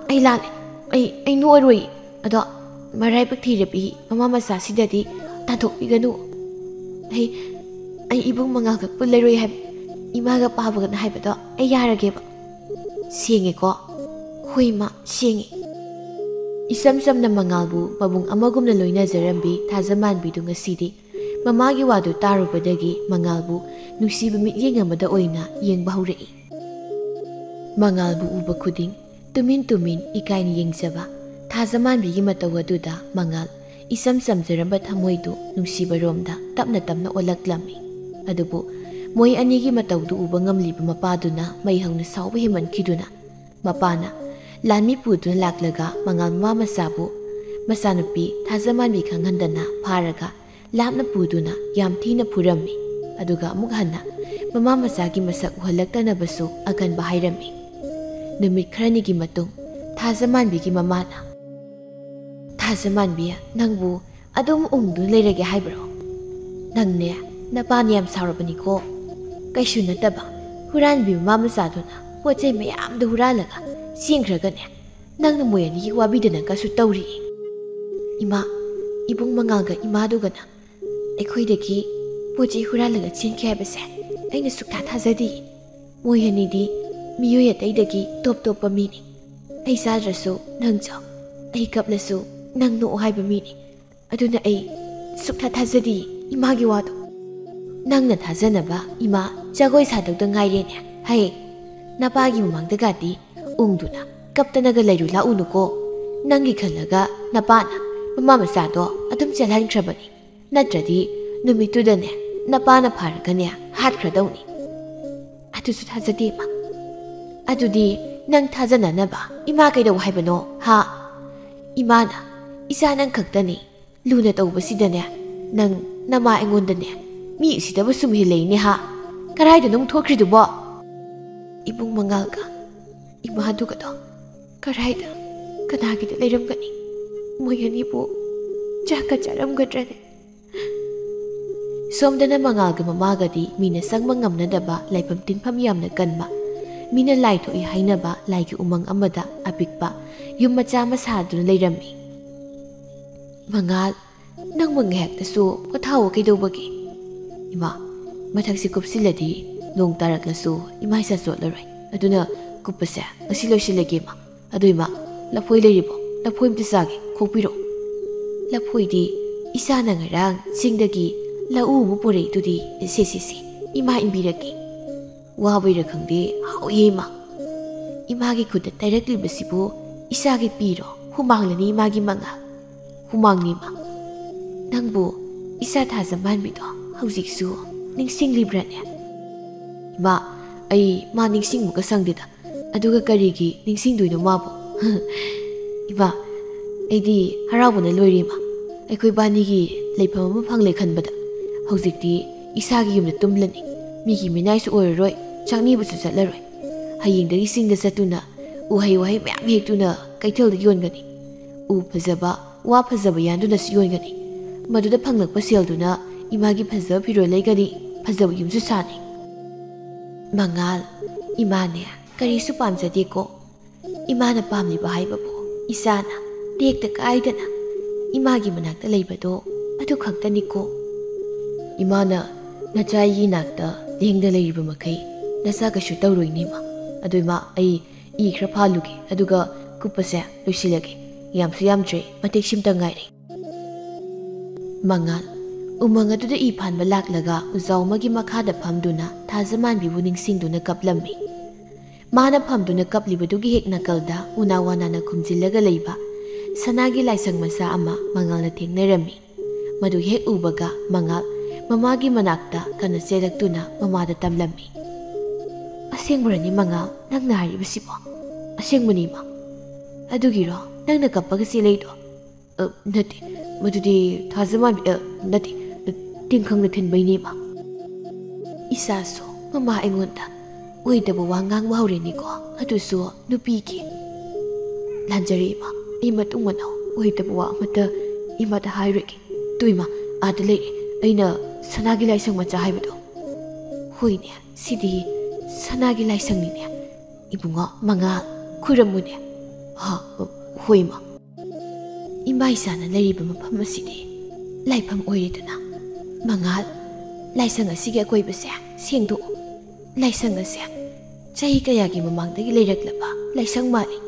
ꯑꯩ ꯂꯥꯜꯂꯦ꯫ ꯑꯩ, ꯑꯩ ꯅꯣꯛꯑꯔꯣꯏ꯫ ꯑꯗꯣ ꯃꯔꯥꯏꯕꯛ ꯊꯤꯔꯕꯤ ꯃꯃꯥ ꯃꯆꯥꯁꯤꯗꯗꯤ ꯇꯥꯟꯊꯣꯛꯄꯤꯒꯅꯨ꯫ ꯑꯩ, ꯑꯩ ꯏꯕꯨꯡ ꯃꯉꯥꯜꯒ ꯄꯨꯜꯂꯔꯣꯏ ꯍꯥꯏꯕ ꯏꯃꯥꯒ ꯄꯥꯕꯒꯅ ꯍꯥꯏꯕꯗꯣ ꯑꯩ ꯌꯥꯔꯒꯦꯕ꯫ ꯁꯦꯡꯉꯦꯀꯣ? ꯍꯣꯏ ꯏꯃꯥ, ꯁꯦꯡꯉꯦ꯫ ꯏꯆꯝ ꯆꯝꯅ ꯃꯉꯥꯜꯕꯨ ꯃꯕꯨꯡ ꯑꯃꯒꯨꯝꯅ ꯂꯣꯏꯅꯖꯔꯝꯕꯤ ꯊꯥꯖꯃꯥꯟꯕꯤꯗꯨ ꯉꯁꯤꯗꯤ ꯃꯃꯥꯒꯤ ꯋꯥꯗꯨ ꯇꯥꯔꯨꯕꯗꯒꯤ ꯃꯉꯥꯜꯕꯨ ꯅꯨꯡꯁꯤꯕ ꯃꯤꯠꯌꯦꯡ ꯑꯃꯗ ꯑꯣꯏꯅ ꯌꯦꯡꯕ ꯍꯧꯔꯛꯏ꯫ ꯃꯉꯥꯜꯕꯨ ꯎꯕ ꯈꯨꯗꯤꯡ ꯇꯨꯃꯤꯟ ꯇꯨꯃꯤꯟ ꯏꯀꯥꯏꯅ ꯌꯦꯡꯖꯕ ꯊꯥꯖꯃꯥꯟꯕꯤꯒꯤ ꯃꯇꯧ ꯑꯗꯨꯗ ꯃꯉꯥꯜ ꯏꯆꯝ ꯆꯝꯖꯔꯝꯕ ꯊꯃꯣꯏꯗꯨ ꯅꯨꯡꯁꯤꯕꯔꯣꯝꯗ ꯇꯞꯅ ꯇꯞꯅ ꯑꯣꯜꯂꯛꯂꯝꯃꯤ꯫ ꯑꯗꯨꯕꯨ ꯃꯣꯏ ꯑꯅꯤꯒꯤ ꯃꯇꯧꯗꯨ ꯎꯕ ꯉꯝꯂꯤꯕ ꯃꯄꯥꯗꯨꯅ ꯃꯩ ꯍꯧꯅ ꯁꯥꯎꯕ ꯍꯦꯟꯃꯟꯈꯤꯗꯨꯅ ꯃꯄꯥꯅ ꯂꯥꯟꯃꯤ ꯄꯨꯗꯨꯅ ꯂꯥꯛꯂꯒ ꯃꯉꯥꯜ ꯃꯃꯥ ꯃꯆꯥꯕꯨ ꯃꯆꯥꯅꯨꯄꯤ ꯊꯥꯖꯃꯥꯟꯕꯤ ꯈꯪꯍꯟꯗꯅ ꯐꯥꯔꯒ ꯂꯥꯞꯅ ꯄꯨꯗꯨꯅ ꯌꯥꯝ ꯊꯤꯅ ꯐꯨꯔꯝꯃꯤ꯫ ꯑꯗꯨꯒ ꯑꯃꯨꯛ ꯍꯟꯅ ꯃꯃꯥ ꯃꯆꯥꯒꯤ ꯃꯁꯛ ꯎꯍꯜꯂꯛꯇꯅꯕꯁꯨ ꯑꯀꯟꯕ ꯍꯥꯏꯔꯝꯃꯤ꯫ ꯅꯨꯃꯤꯠ ꯈꯔꯅꯤꯒꯤ ꯃꯇꯨꯡ ꯊꯥꯖꯃꯥꯟꯕꯤꯒꯤ ꯃꯃꯥꯅ, "ꯊꯥꯖꯃꯥꯟꯕꯤ, ꯅꯪꯕꯨ ꯑꯗꯨꯝ ꯎꯪꯗꯨꯅ ꯂꯩꯔꯒꯦ ꯍꯥꯏꯕ꯭ꯔꯣ? ꯅꯪꯅꯦ, ꯅꯄꯥꯅ ꯌꯥꯝ ꯁꯥꯎꯔꯕꯅꯤꯀꯣ꯫ ꯀꯩꯁꯨ ꯅꯠꯇꯕ ꯍꯨꯔꯥꯟꯕꯤ ꯃꯃꯥ ꯃꯆꯥꯗꯨꯅ ꯄꯣꯠ ꯆꯩ ꯃꯌꯥꯝꯗꯣ ꯍꯨꯔꯥꯜꯂꯒ ꯆꯦꯟꯈ꯭ꯔꯒꯅꯦ, ꯅꯪꯅ ꯃꯣꯏ ꯑꯅꯤꯒꯤ ꯋꯥꯕꯤꯗꯅꯒꯁꯨ ꯇꯧꯔꯤꯌꯦ꯫ ꯏꯃꯥ, ꯏꯕꯨꯡ ꯃꯉꯥꯜꯒ ꯏꯃꯥꯗꯨꯒꯅ ꯑꯩꯈꯣꯏꯗꯒꯤ ꯄꯣꯠ ꯆꯩ ꯍꯨꯔꯥꯜꯂꯒ ꯆꯦꯟꯈꯤ ꯍꯥꯏꯕꯁꯦ ꯑꯩꯅ ꯁꯨꯛꯊꯥ ꯊꯥꯖꯗꯦ꯫ ꯃꯣꯏ ꯑꯅꯤꯗꯤ ꯃꯤꯑꯣꯏ ꯑꯇꯩꯗꯒꯤ ꯇꯣꯞ ꯇꯣꯞꯄ ꯃꯤꯅꯤ꯫ ꯑꯩ ꯆꯥꯗ꯭ꯔꯁꯨ ꯅꯪ ꯆꯥꯎ, ꯑꯩ ꯀꯞꯂꯁꯨ ꯅꯪ ꯅꯣꯛꯑꯣ ꯍꯥꯏꯕ ꯃꯤꯅꯤ꯫ ꯑꯗꯨꯅ ꯑꯩ ꯁꯨꯛꯊꯥ ꯊꯥꯖꯗꯦ ꯏꯃꯥꯒꯤ ꯋꯥꯗꯣ꯫ ꯅꯪꯅ ꯊꯥꯖꯅꯕ ꯏꯃꯥ ꯖꯒꯣꯏ ꯁꯥꯗꯧꯗ ꯉꯥꯏꯔꯦꯅꯦ꯫ ꯍꯌꯦꯡ ꯅꯄꯥꯒꯤ ꯃꯃꯥꯡꯗꯒꯗꯤ ꯎꯪꯗꯨꯅ ꯀꯞꯇꯅꯒ ꯂꯩꯔꯨ ꯂꯥꯛꯎꯅꯨꯀꯣ꯫ ꯅꯪꯒꯤ ꯈꯜꯂꯒ ꯅꯄꯥꯅ ꯃꯃꯥ ꯃꯆꯥꯗꯣ ꯑꯗꯨꯝ ꯆꯦꯜꯍꯟꯈ꯭ꯔꯕꯅꯤ꯫ ꯅꯠꯇ꯭ꯔꯗꯤ ꯅꯨꯃꯤꯠꯇꯨꯗꯅꯦ ꯅꯄꯥꯅ ꯐꯥꯔꯒꯅꯦ ꯍꯥꯠꯈ꯭ꯔꯗꯧꯅꯤ꯫ ꯑꯗꯨꯁꯨ ꯊꯥꯖꯗꯦ ꯏꯃꯥ꯫ ꯑꯗꯨꯗꯤ ꯅꯪ ꯊꯥꯖꯅꯅꯕ ꯏꯃꯥ ꯀꯩꯗꯧ ꯍꯥꯏꯕꯅꯣ ꯍꯥ? ꯏꯃꯥꯅ ꯏꯆꯥ ꯅꯪ ꯈꯛꯇꯅꯤ ꯂꯨꯅ ꯇꯧꯕꯁꯤꯗꯅꯦ, ꯅꯪ ꯅꯃꯥ ꯑꯩꯉꯣꯟꯗꯅꯦ ꯃꯤ ꯎꯁꯤꯠꯇꯕ ꯁꯨꯝ ꯍꯦꯜꯂꯛꯏꯅꯦ ꯍꯥ? ꯀꯔꯥꯏꯗꯅꯣ ꯑꯃꯨꯛ ꯊꯣꯛꯈ꯭ꯔꯤꯗꯨꯕꯣ? ꯏꯕꯨꯡ ꯃꯉꯥꯜꯒ ꯏꯃꯥꯗꯨꯒꯗꯣ ꯀꯔꯥꯏꯗ ꯀꯅꯥꯒꯤꯗ ꯂꯩꯔꯝꯒꯅꯤ? ꯃꯣꯏ ꯑꯅꯤꯕꯨ ꯆꯥꯛꯀ ꯆꯥꯔꯝꯒꯗ꯭ꯔꯅꯦ? ꯁꯣꯝꯗꯅ ꯃꯉꯥꯜꯒ ꯃꯃꯥꯒꯗꯤ ꯃꯤꯅ ꯆꯪꯕ ꯉꯝꯅꯗꯕ ꯂꯥꯏꯐꯝ ꯇꯤꯟꯐꯝ ꯌꯥꯝꯅ ꯀꯟꯕ, ꯃꯤꯅ ꯂꯥꯏ ꯊꯣꯛꯏ ꯍꯥꯏꯅꯕ ꯂꯥꯏꯒꯤ ꯎꯃꯪ ꯑꯃꯗ ꯑꯄꯤꯛꯄ ꯌꯨꯝ ꯃꯆꯥ ꯑꯃ ꯁꯥꯗꯨꯅ ꯂꯩꯔꯝꯃꯤ꯫ "ꯃꯉꯥꯜ, ꯅꯪꯕꯨ ꯉꯥꯏꯍꯥꯛꯇꯁꯨ ꯄꯣꯊꯥꯑꯣ ꯀꯩꯗꯧꯕꯒꯦ?" "ꯏꯃꯥ, ꯃꯊꯛꯁꯦ ꯀꯨꯞꯁꯤꯜꯂꯗꯤ ꯅꯣꯡ ꯇꯥꯔꯛꯂꯁꯨ ꯏꯃꯥ ꯏꯆꯥ ꯆꯣꯠꯂꯔꯣꯏ꯫ ꯑꯗꯨꯅ ꯀꯨꯞꯄꯁꯦ ꯉꯁꯤ ꯂꯣꯏꯁꯤꯜꯂꯒꯦ ꯏꯃꯥ꯫ ꯑꯗꯨ ꯏꯃꯥ, ꯂꯐꯣꯏ ꯂꯩꯔꯤꯕꯣ? ꯂꯐꯣꯏ ꯑꯝꯇ ꯆꯥꯒꯦ, ꯈꯣꯛꯄꯤꯔꯣ꯫" "ꯂꯐꯣꯏꯗꯤ ꯏꯆꯥꯅ ꯉꯔꯥꯡ ꯆꯤꯡꯗꯒꯤ ꯂꯧꯎ ꯑꯃ ꯄꯨꯔꯛꯏꯗꯨꯗꯤ, ꯁꯦ, ꯁꯦ, ꯁꯦ, ꯏꯃꯥ ꯏꯟꯕꯤꯔꯒꯦ꯫" ꯋꯥꯕꯩꯔ ꯈꯪꯗꯦ, ꯍꯥꯎꯌꯦ ꯏꯃꯥ꯫ ꯏꯃꯥꯒꯤ ꯈꯨꯠꯇ ꯇꯩꯔꯛꯂꯤꯕꯁꯤꯕꯨ ꯏꯆꯥꯒꯤ ꯄꯤꯔꯣ? ꯍꯨꯃꯥꯡꯂꯅꯤ ꯏꯃꯥꯒꯤ ꯃꯉꯥꯜ꯫ ꯍꯨꯃꯥꯡꯅꯤ ꯏꯃꯥ꯫ ꯅꯪꯕꯨ ꯏꯆꯥ ꯊꯥꯖ ꯃꯥꯟꯕꯤꯗꯣ ꯍꯧꯖꯤꯛꯁꯨ ꯅꯤꯡꯁꯤꯡꯂꯤꯕ꯭ꯔꯥꯅꯦ? ꯏꯃꯥ, ꯑꯩ ꯃꯥ ꯅꯤꯡꯁꯤꯡꯕꯒ ꯁꯪꯗꯦꯗ꯫ ꯑꯗꯨꯒ ꯀꯔꯤꯒꯤ ꯅꯤꯡꯁꯤꯡꯗꯣꯏꯅꯣ ꯃꯥꯕꯨ? ꯏꯃꯥ, ꯑꯩꯗꯤ ꯍꯔꯥꯎꯕꯅ ꯂꯣꯏꯔꯦ ꯏꯃꯥ꯫ ꯑꯩꯈꯣꯏ ꯕꯥꯅꯤꯒꯤ ꯂꯩꯐꯝ ꯑꯃ ꯐꯪꯂꯦ ꯈꯟꯕꯗ꯫ ꯍꯧꯖꯤꯛꯇꯤ ꯏꯁꯥꯒꯤ ꯌꯨꯝꯗ ꯇꯨꯝꯂꯅꯤ꯫ ꯃꯤꯒꯤ ꯃꯤꯅꯥꯏꯁꯨ ꯑꯣꯏꯔꯔꯣꯏ, ꯆꯥꯛꯅꯤꯕꯁꯨ ꯆꯠꯂꯔꯣꯏ꯫ ꯍꯌꯦꯡꯗꯒꯤ ꯆꯤꯡꯗ ꯆꯠꯇꯨꯅ ꯎꯍꯩ ꯋꯥꯍꯩ ꯃꯌꯥꯝ ꯍꯦꯛꯇꯨꯅ ꯀꯩꯊꯦꯜꯗ ꯌꯣꯟꯒꯅꯤ꯫ ꯎ ꯐꯖꯕ, ꯋꯥ ꯐꯖꯕ ꯌꯥꯟꯗꯨꯅꯁꯨ ꯌꯣꯟꯒꯅꯤ꯫ ꯃꯗꯨꯗ ꯐꯪꯂꯛꯄ ꯁꯦꯜꯗꯨꯅ ꯏꯃꯥꯒꯤ ꯐꯖꯕ ꯐꯤꯔꯣꯜ ꯂꯩꯒꯅꯤ, ꯐꯖꯕ ꯌꯨꯝꯁꯨ ꯁꯥꯅꯤ꯫ ꯃꯉꯥꯜ, ꯏꯃꯥꯅꯦ ꯀꯔꯤꯁꯨ ꯄꯥꯝꯖꯗꯦꯀꯣ꯫ ꯏꯃꯥꯅ ꯄꯥꯝꯂꯤꯕ ꯍꯥꯏꯕꯕꯨ ꯏꯆꯥꯅ ꯇꯦꯛꯇ ꯀꯥꯏꯗꯅ ꯏꯃꯥꯒꯤ ꯃꯅꯥꯛꯇ ꯂꯩꯕꯗꯣ, ꯑꯗꯨ ꯈꯛꯇꯅꯤꯀꯣ꯫ ꯏꯃꯥꯅ ꯅꯆꯥꯒꯤ ꯅꯥꯛꯇ ꯂꯦꯡꯗ ꯂꯩꯔꯤꯕ ꯃꯈꯩ ꯅꯆꯥ ꯀꯩꯁꯨ ꯇꯧꯔꯣꯏꯅꯦ ꯏꯃꯥ꯫ ꯑꯗꯨ ꯏꯃꯥ, ꯑꯩ ꯏ ꯈꯔ ꯐꯥꯜꯂꯨꯒꯦ, ꯑꯗꯨꯒ ꯀꯨꯞꯄꯁꯦ ꯂꯣꯏꯁꯤꯜꯂꯒꯦ꯫ ꯌꯥꯝꯁꯨ ꯌꯥꯝꯗ꯭ꯔꯦ, ꯃꯇꯦꯛ ꯁꯤꯝꯇ ꯉꯥꯏꯔꯦ꯫ ꯃꯉꯥꯜ, ꯎꯃꯪ ꯑꯗꯨꯗ ꯏ ꯐꯥꯟꯕ ꯂꯥꯛꯂꯒ ꯎꯖꯥꯎ ꯑꯃꯒꯤ ꯃꯈꯥꯗ ꯐꯝꯗꯨꯅ ꯊꯥꯖꯃꯥꯟꯕꯤꯕꯨ ꯅꯤꯡꯁꯤꯡꯗꯨꯅ ꯀꯞꯂꯝꯃꯤ꯫ ꯃꯥꯅ ꯐꯝꯗꯨꯅ ꯀꯞꯂꯤꯕꯗꯨꯒꯤ ꯍꯦꯛ ꯅꯥꯀꯜꯗ ꯎꯅꯥ ꯋꯥꯅꯥꯅ ꯈꯨꯝꯖꯤꯜꯂꯒ ꯂꯩꯕ ꯁꯅꯥꯒꯤ ꯂꯥꯏꯁꯪ ꯃꯆꯥ ꯑꯃ ꯃꯉꯥꯜꯅ ꯊꯦꯡꯅꯔꯝꯃꯤ꯫ ꯃꯗꯨ ꯍꯦꯛ ꯎꯕꯒ ꯃꯉꯥꯜ ꯃꯃꯥꯒꯤ ꯃꯅꯥꯛꯇ ꯀꯟꯅ ꯆꯦꯜꯂꯛꯇꯨꯅ ꯃꯃꯥꯗ ꯇꯝꯂꯝꯃꯤ꯫ "ꯑꯁꯦꯡꯕꯔꯅꯤ ꯃꯉꯥꯜ, ꯅꯪꯅ ꯍꯥꯏꯔꯤꯕꯁꯤꯕꯣ?" "ꯑꯁꯦꯡꯕꯅꯤ ꯏꯃꯥ꯫ ꯑꯗꯨꯒꯤꯔꯣ ꯅꯪꯅ ꯀꯞꯄꯒ ꯆꯦꯜꯂꯛꯏꯗꯣ?" "ꯑ, ꯅꯠꯇꯦ, ꯃꯗꯨꯗꯤ ꯊꯥꯖꯃꯥꯟꯕꯤ, ꯑ, ꯅꯠꯇꯦ, ꯑ, ꯇꯤꯡꯈꯪꯅ ꯊꯤꯟꯕꯩꯅꯦ ꯏꯃꯥ꯫" ꯏꯆꯥꯁꯨ ꯃꯃꯥ ꯑꯩꯉꯣꯟꯗ ꯑꯣꯏꯗꯕ ꯋꯥ ꯉꯥꯡꯕ ꯍꯧꯔꯦꯅꯦꯀꯣ, ꯑꯗꯨꯁꯨ ꯅꯨꯄꯤꯒꯤ꯫ "ꯂꯥꯟꯖꯔꯦ ꯏꯃꯥ, ꯑꯩ ꯃꯇꯨꯡ ꯃꯅꯥꯎ ꯑꯣꯏꯗꯕ ꯋꯥ ꯑꯃꯠꯇ ꯏꯃꯥꯗ ꯍꯥꯏꯔꯣꯏꯒꯦ꯫ ꯇꯨ ꯏꯃꯥ, ꯑꯥꯗ ꯂꯩꯔꯦ ꯑꯩꯅ ꯁꯅꯥꯒꯤ ꯂꯥꯏꯁꯪ ꯃꯆꯥ ꯍꯥꯏꯕꯗꯣ꯫" "ꯍꯣꯏꯅꯦ, ꯁꯤꯗꯤ ꯁꯅꯥꯒꯤ ꯂꯥꯏꯁꯪꯅꯤꯅꯦ꯫ ꯏꯕꯨꯡꯉꯣ ꯃꯉꯥꯜ, ꯈꯨꯔꯨꯝꯃꯨꯅꯦ꯫" "ꯍꯥ, ꯍꯣꯏ ꯏꯃꯥ꯫" ꯏꯃꯥ ꯏꯆꯥꯅ ꯂꯩꯔꯤꯕ ꯃꯐꯝ ꯑꯁꯤꯗꯤ ꯂꯥꯏꯐꯝ ꯑꯣꯏꯔꯦꯗꯅ꯫ ꯃꯉꯥꯜ, ꯂꯥꯏꯁꯪ ꯑꯁꯤꯒꯤ ꯑꯀꯣꯏꯕꯁꯦ ꯁꯦꯡꯗꯣꯛꯎ꯫ ꯂꯥꯏꯁꯪ ꯑꯁꯦ ꯆꯍꯤ ꯀꯌꯥꯒꯤ ꯃꯃꯥꯡꯗꯒꯤ ꯂꯩꯔꯛꯂꯕ ꯂꯥꯏꯁꯪ ꯃꯥꯜꯂꯤ꯫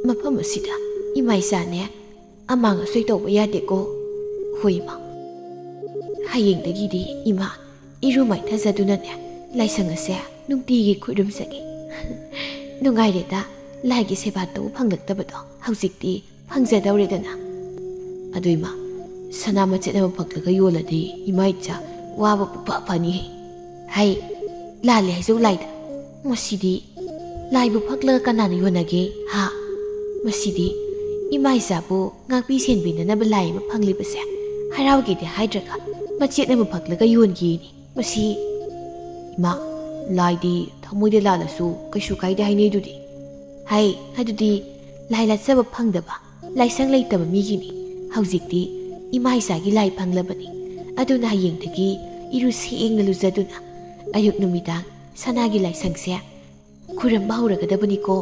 ꯃꯐꯝ ꯑꯁꯤꯗ ꯏꯃꯥ ꯏꯆꯥꯅꯦ ꯑꯃꯥꯡ ꯑꯁꯣꯏ ꯇꯧꯕ ꯌꯥꯗꯦꯀꯣ꯫ ꯍꯣꯏ ꯏꯃꯥ꯫ ꯍꯌꯦꯡꯗꯒꯤꯗꯤ ꯏꯃꯥ ꯏꯔꯨ ꯃꯥꯏꯊꯖꯗꯨꯅꯅꯦ ꯂꯥꯏꯁꯪ ꯑꯁꯦ ꯅꯨꯡꯇꯤꯒꯤ ꯈꯨꯔꯨꯝꯖꯒꯦ꯫ ꯅꯨꯡꯉꯥꯏꯔꯦꯗ, ꯂꯥꯏꯒꯤ ꯁꯦꯕꯥ ꯇꯧꯕ ꯐꯪꯂꯛꯇꯕꯗꯣ ꯍꯧꯖꯤꯛꯇꯤ ꯐꯪꯖꯗꯧꯔꯦꯗꯅ꯫ ꯑꯗꯨ ꯏꯃꯥ, ꯁꯅꯥ ꯃꯆꯦꯠ ꯑꯃ ꯐꯛꯂꯒ ꯌꯣꯜꯂꯗꯤ ꯏꯃꯥ ꯏꯆꯥ ꯋꯥꯕ ꯄꯨꯡꯐ ꯐꯅꯤꯍꯦ꯫ ꯍꯩ, ꯂꯥꯜꯂꯦ ꯍꯥꯏꯖꯧ ꯂꯥꯏꯗ꯫ ꯃꯁꯤꯗꯤ ꯂꯥꯏꯕꯨ ꯐꯛꯂꯒ ꯀꯅꯥꯅ ꯌꯣꯟꯅꯒꯦ? ꯍꯥ? ꯃꯁꯤꯗꯤ ꯏꯃꯥ ꯏꯆꯥꯕꯨ ꯉꯥꯛꯄꯤ ꯁꯦꯟꯕꯤꯅꯅꯕ ꯂꯥꯏ ꯑꯃ ꯐꯪꯂꯤꯕꯁꯦ ꯍꯔꯥꯎꯒꯦꯗꯤ ꯍꯥꯏꯗ꯭ꯔꯒ ꯃꯆꯦꯠ ꯑꯃ ꯐꯛꯂꯒ ꯌꯣꯟꯒꯦꯅꯤ꯫ ꯃꯁꯤ, ꯏꯃꯥ, ꯂꯥꯏꯗꯤ ꯊꯃꯣꯏꯗ ꯂꯥꯜꯂꯁꯨ ꯀꯩꯁꯨ ꯀꯥꯏꯗꯦ ꯍꯥꯏꯅꯩꯗꯨꯗꯤ꯫ ꯍꯩ, ꯑꯗꯨꯗꯤ ꯂꯥꯏ ꯂꯥꯠꯆꯕ ꯐꯪꯗꯕ, ꯂꯥꯏꯁꯪ ꯂꯩꯇꯕ ꯃꯤꯒꯤꯅꯤ꯫ ꯍꯧꯖꯤꯛꯇꯤ ꯏꯃꯥ ꯏꯆꯥꯒꯤ ꯂꯥꯏ ꯐꯪꯂꯕꯅꯤ꯫ ꯑꯗꯨꯅ ꯍꯌꯦꯡꯗꯒꯤ ꯏꯔꯨ ꯁꯦꯡꯅ ꯂꯨꯖꯗꯨꯅ ꯑꯌꯨꯛ ꯅꯨꯃꯤꯗꯥꯡ ꯁꯅꯥꯒꯤ ꯂꯥꯏꯁꯪꯁꯦ ꯈꯨꯔꯨꯝꯕ ꯍꯧꯔꯒꯗꯕꯅꯤꯀꯣ꯫